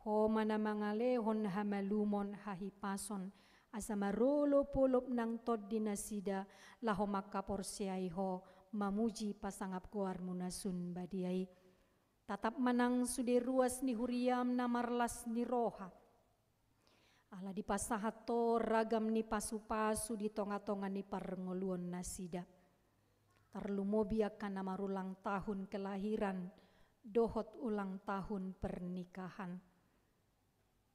Ho ma na mangalehon hamalumon, hahipason, asa marolopolop nang tondi nasida laho mangkaporseai Ho, mamuji pasangap goarMu na sun badia i. Tatap ma nang sude ruas ni huriaM na marlas ni roha, ala dipasahat Ho ragam ni pasupasu di tongatonga ni parngoluon nasida. Tarlumobi angka na marulang tahun kelahiran dohot ulang tahun pernikahan.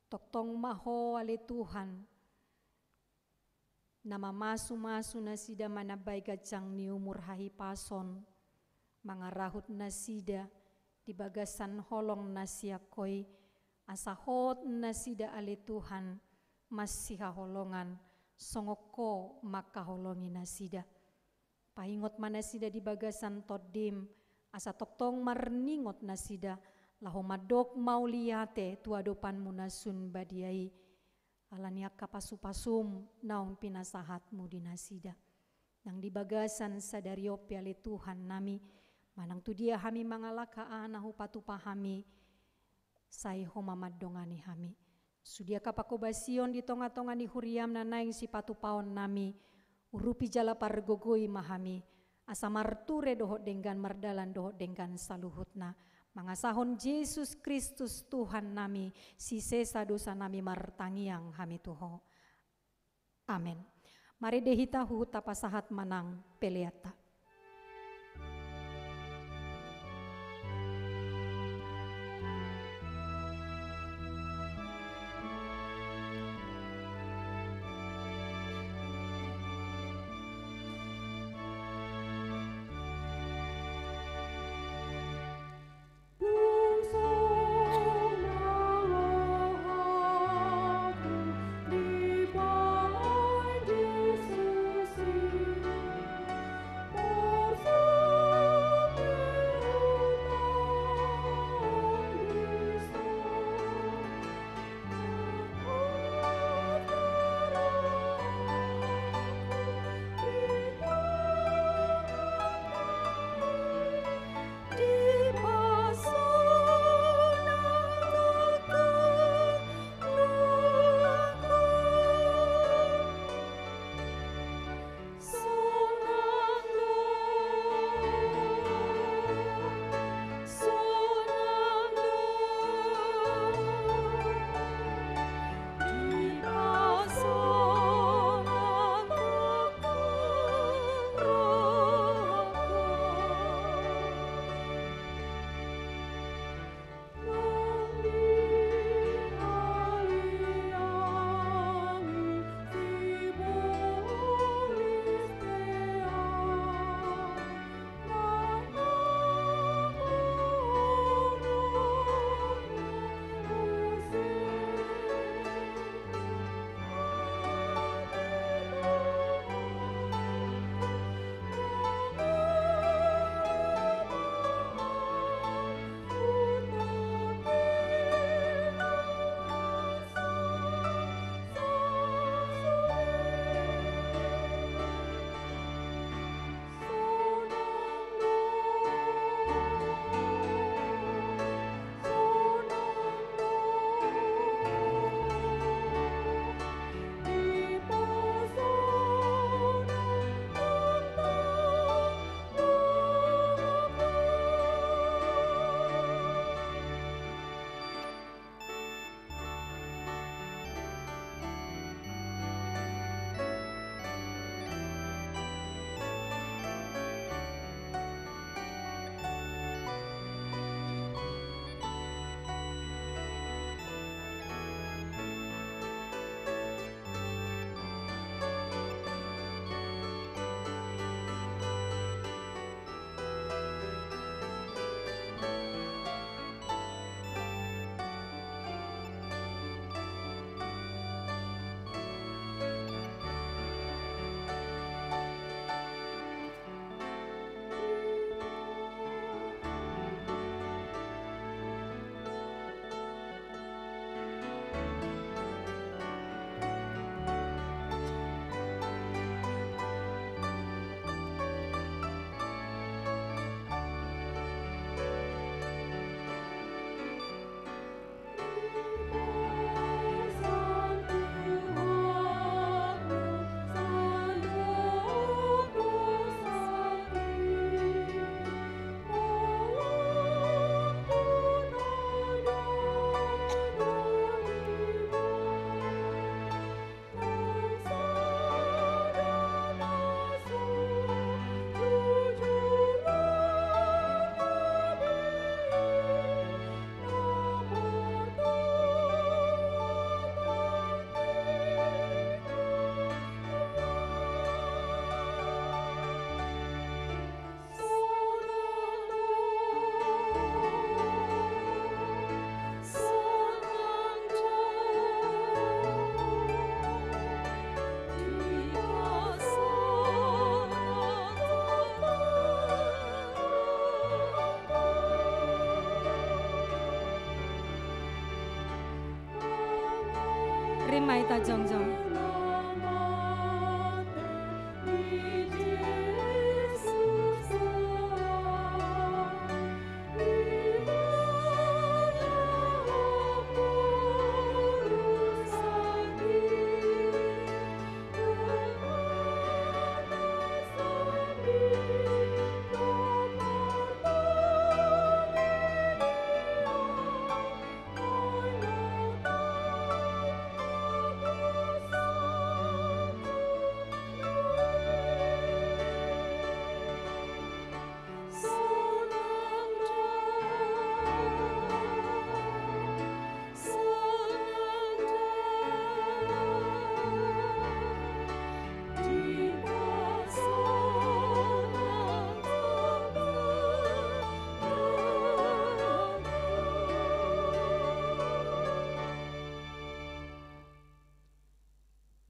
Tongtong ma Ho ale Tuhan, na mamasumasu nasida manambai ganjang ni umur, hahipason, mangarahut nasida di bagasan holong na sian Ho i, asa hot nasida ale Tuhan, masihaholongan, songon Ho mangkaholongi nasida. Paingot ma nasida di bagasan tondiM, asa tongtong marningot nasida, laho mandok mauliate tu adopanMu na sun badia i. ala ni angka pasu-pasum naung pinasahatmu di nasida. Nang di bagasan sadari on pe ale Tuhannami, manang tudia hami mangalangka aha na hupatupa hami, sai Ho ma mandongani hami. Sude angka panghobasion di tonga-tonga ni huriam na naeng sipatupaonnami, urupi jala pargogoi ma hami, asa marture dohot denggan, mardalan dohot denggan saluhutna. Mangasahon Jesus Kristus Tuhannami, sisesa dosanami martangiang hami tu Ho. Amen. Marende hita huhut tapasahat manang peleanta. Mai ta jongjong.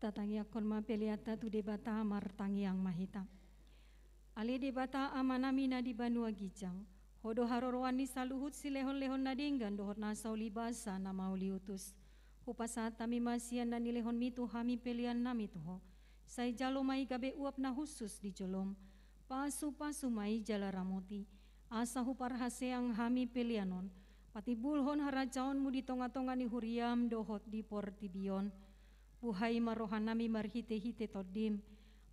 Tatangiangkon ma peleanta tu Debata, martangiang ma hita. Ale Debata Amanami na di banua ginjang, Ho do haroroan ni saluhut silehonlehon na denggan dohot nasa ulibasa na mauliutus. Hupasahat hami ma sian na nilehonmi tu hami peleannami tu Ho. Sai jalo ma i gabe uap na hushus di jolom. Pasupasu ma i jala ramoti, asa huparhaseang hami pelean on patimbulhon harajaonmu di tongatonga ni huriam dohot di portibi on. Buhai ma rohanami marhitehite Tondim,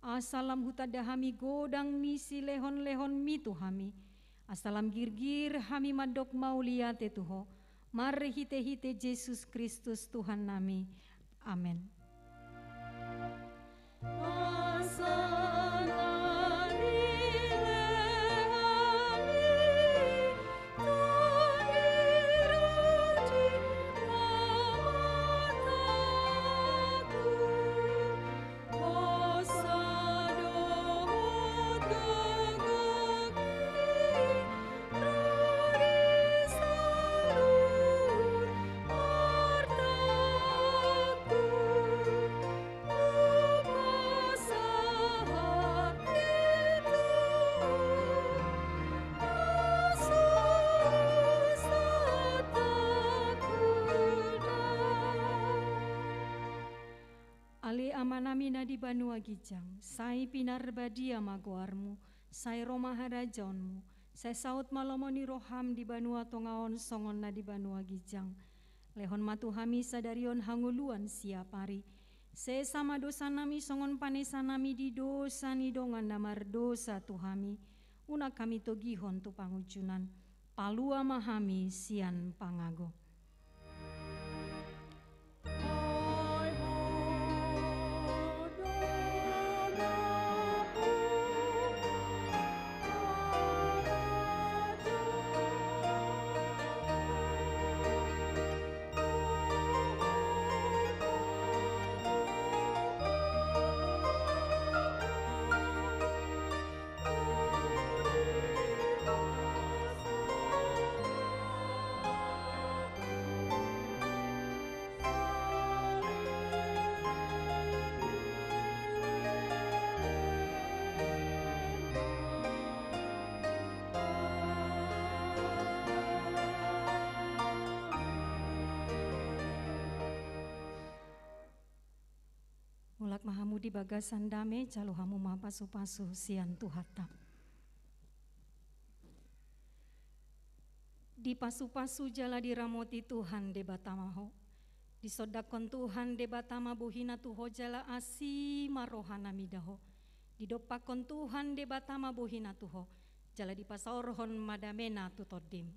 asa lam hutanda hami godang ni silehonlehonmi tu hami, asa lam girgir hami mandok mauliate tu Ho, marhitehite Jesus Kristus Tuhannami. Amen. Ale Amanami na di banua ginjang, sai pinarbadia ma goarmu, sai ro ma harajaonmu, sai saut ma lomo ni roham di banua tonga on songon na di banua ginjang. Lehon ma tu hami sadari on hangoluan siapari. Sesa ma dosanami songon panesanami di dosa ni dongan na mardosa tu hami. Unang hami togihon tu pangunjunan. Palua ma hami sian pangago. Mulak ma hamu di bagasan dame, jalo hamu ma pasupasu sian Tuhanta. Dipasupasu jala diramoti Tuhan Debata ma ho. Disondangkon Tuhan Debata ma bohina tu ho jala asi ma rohana mida ho. Didompakkon Tuhan Debata ma bohina tu ho, jala dipasaorhon ma damena tu tondim.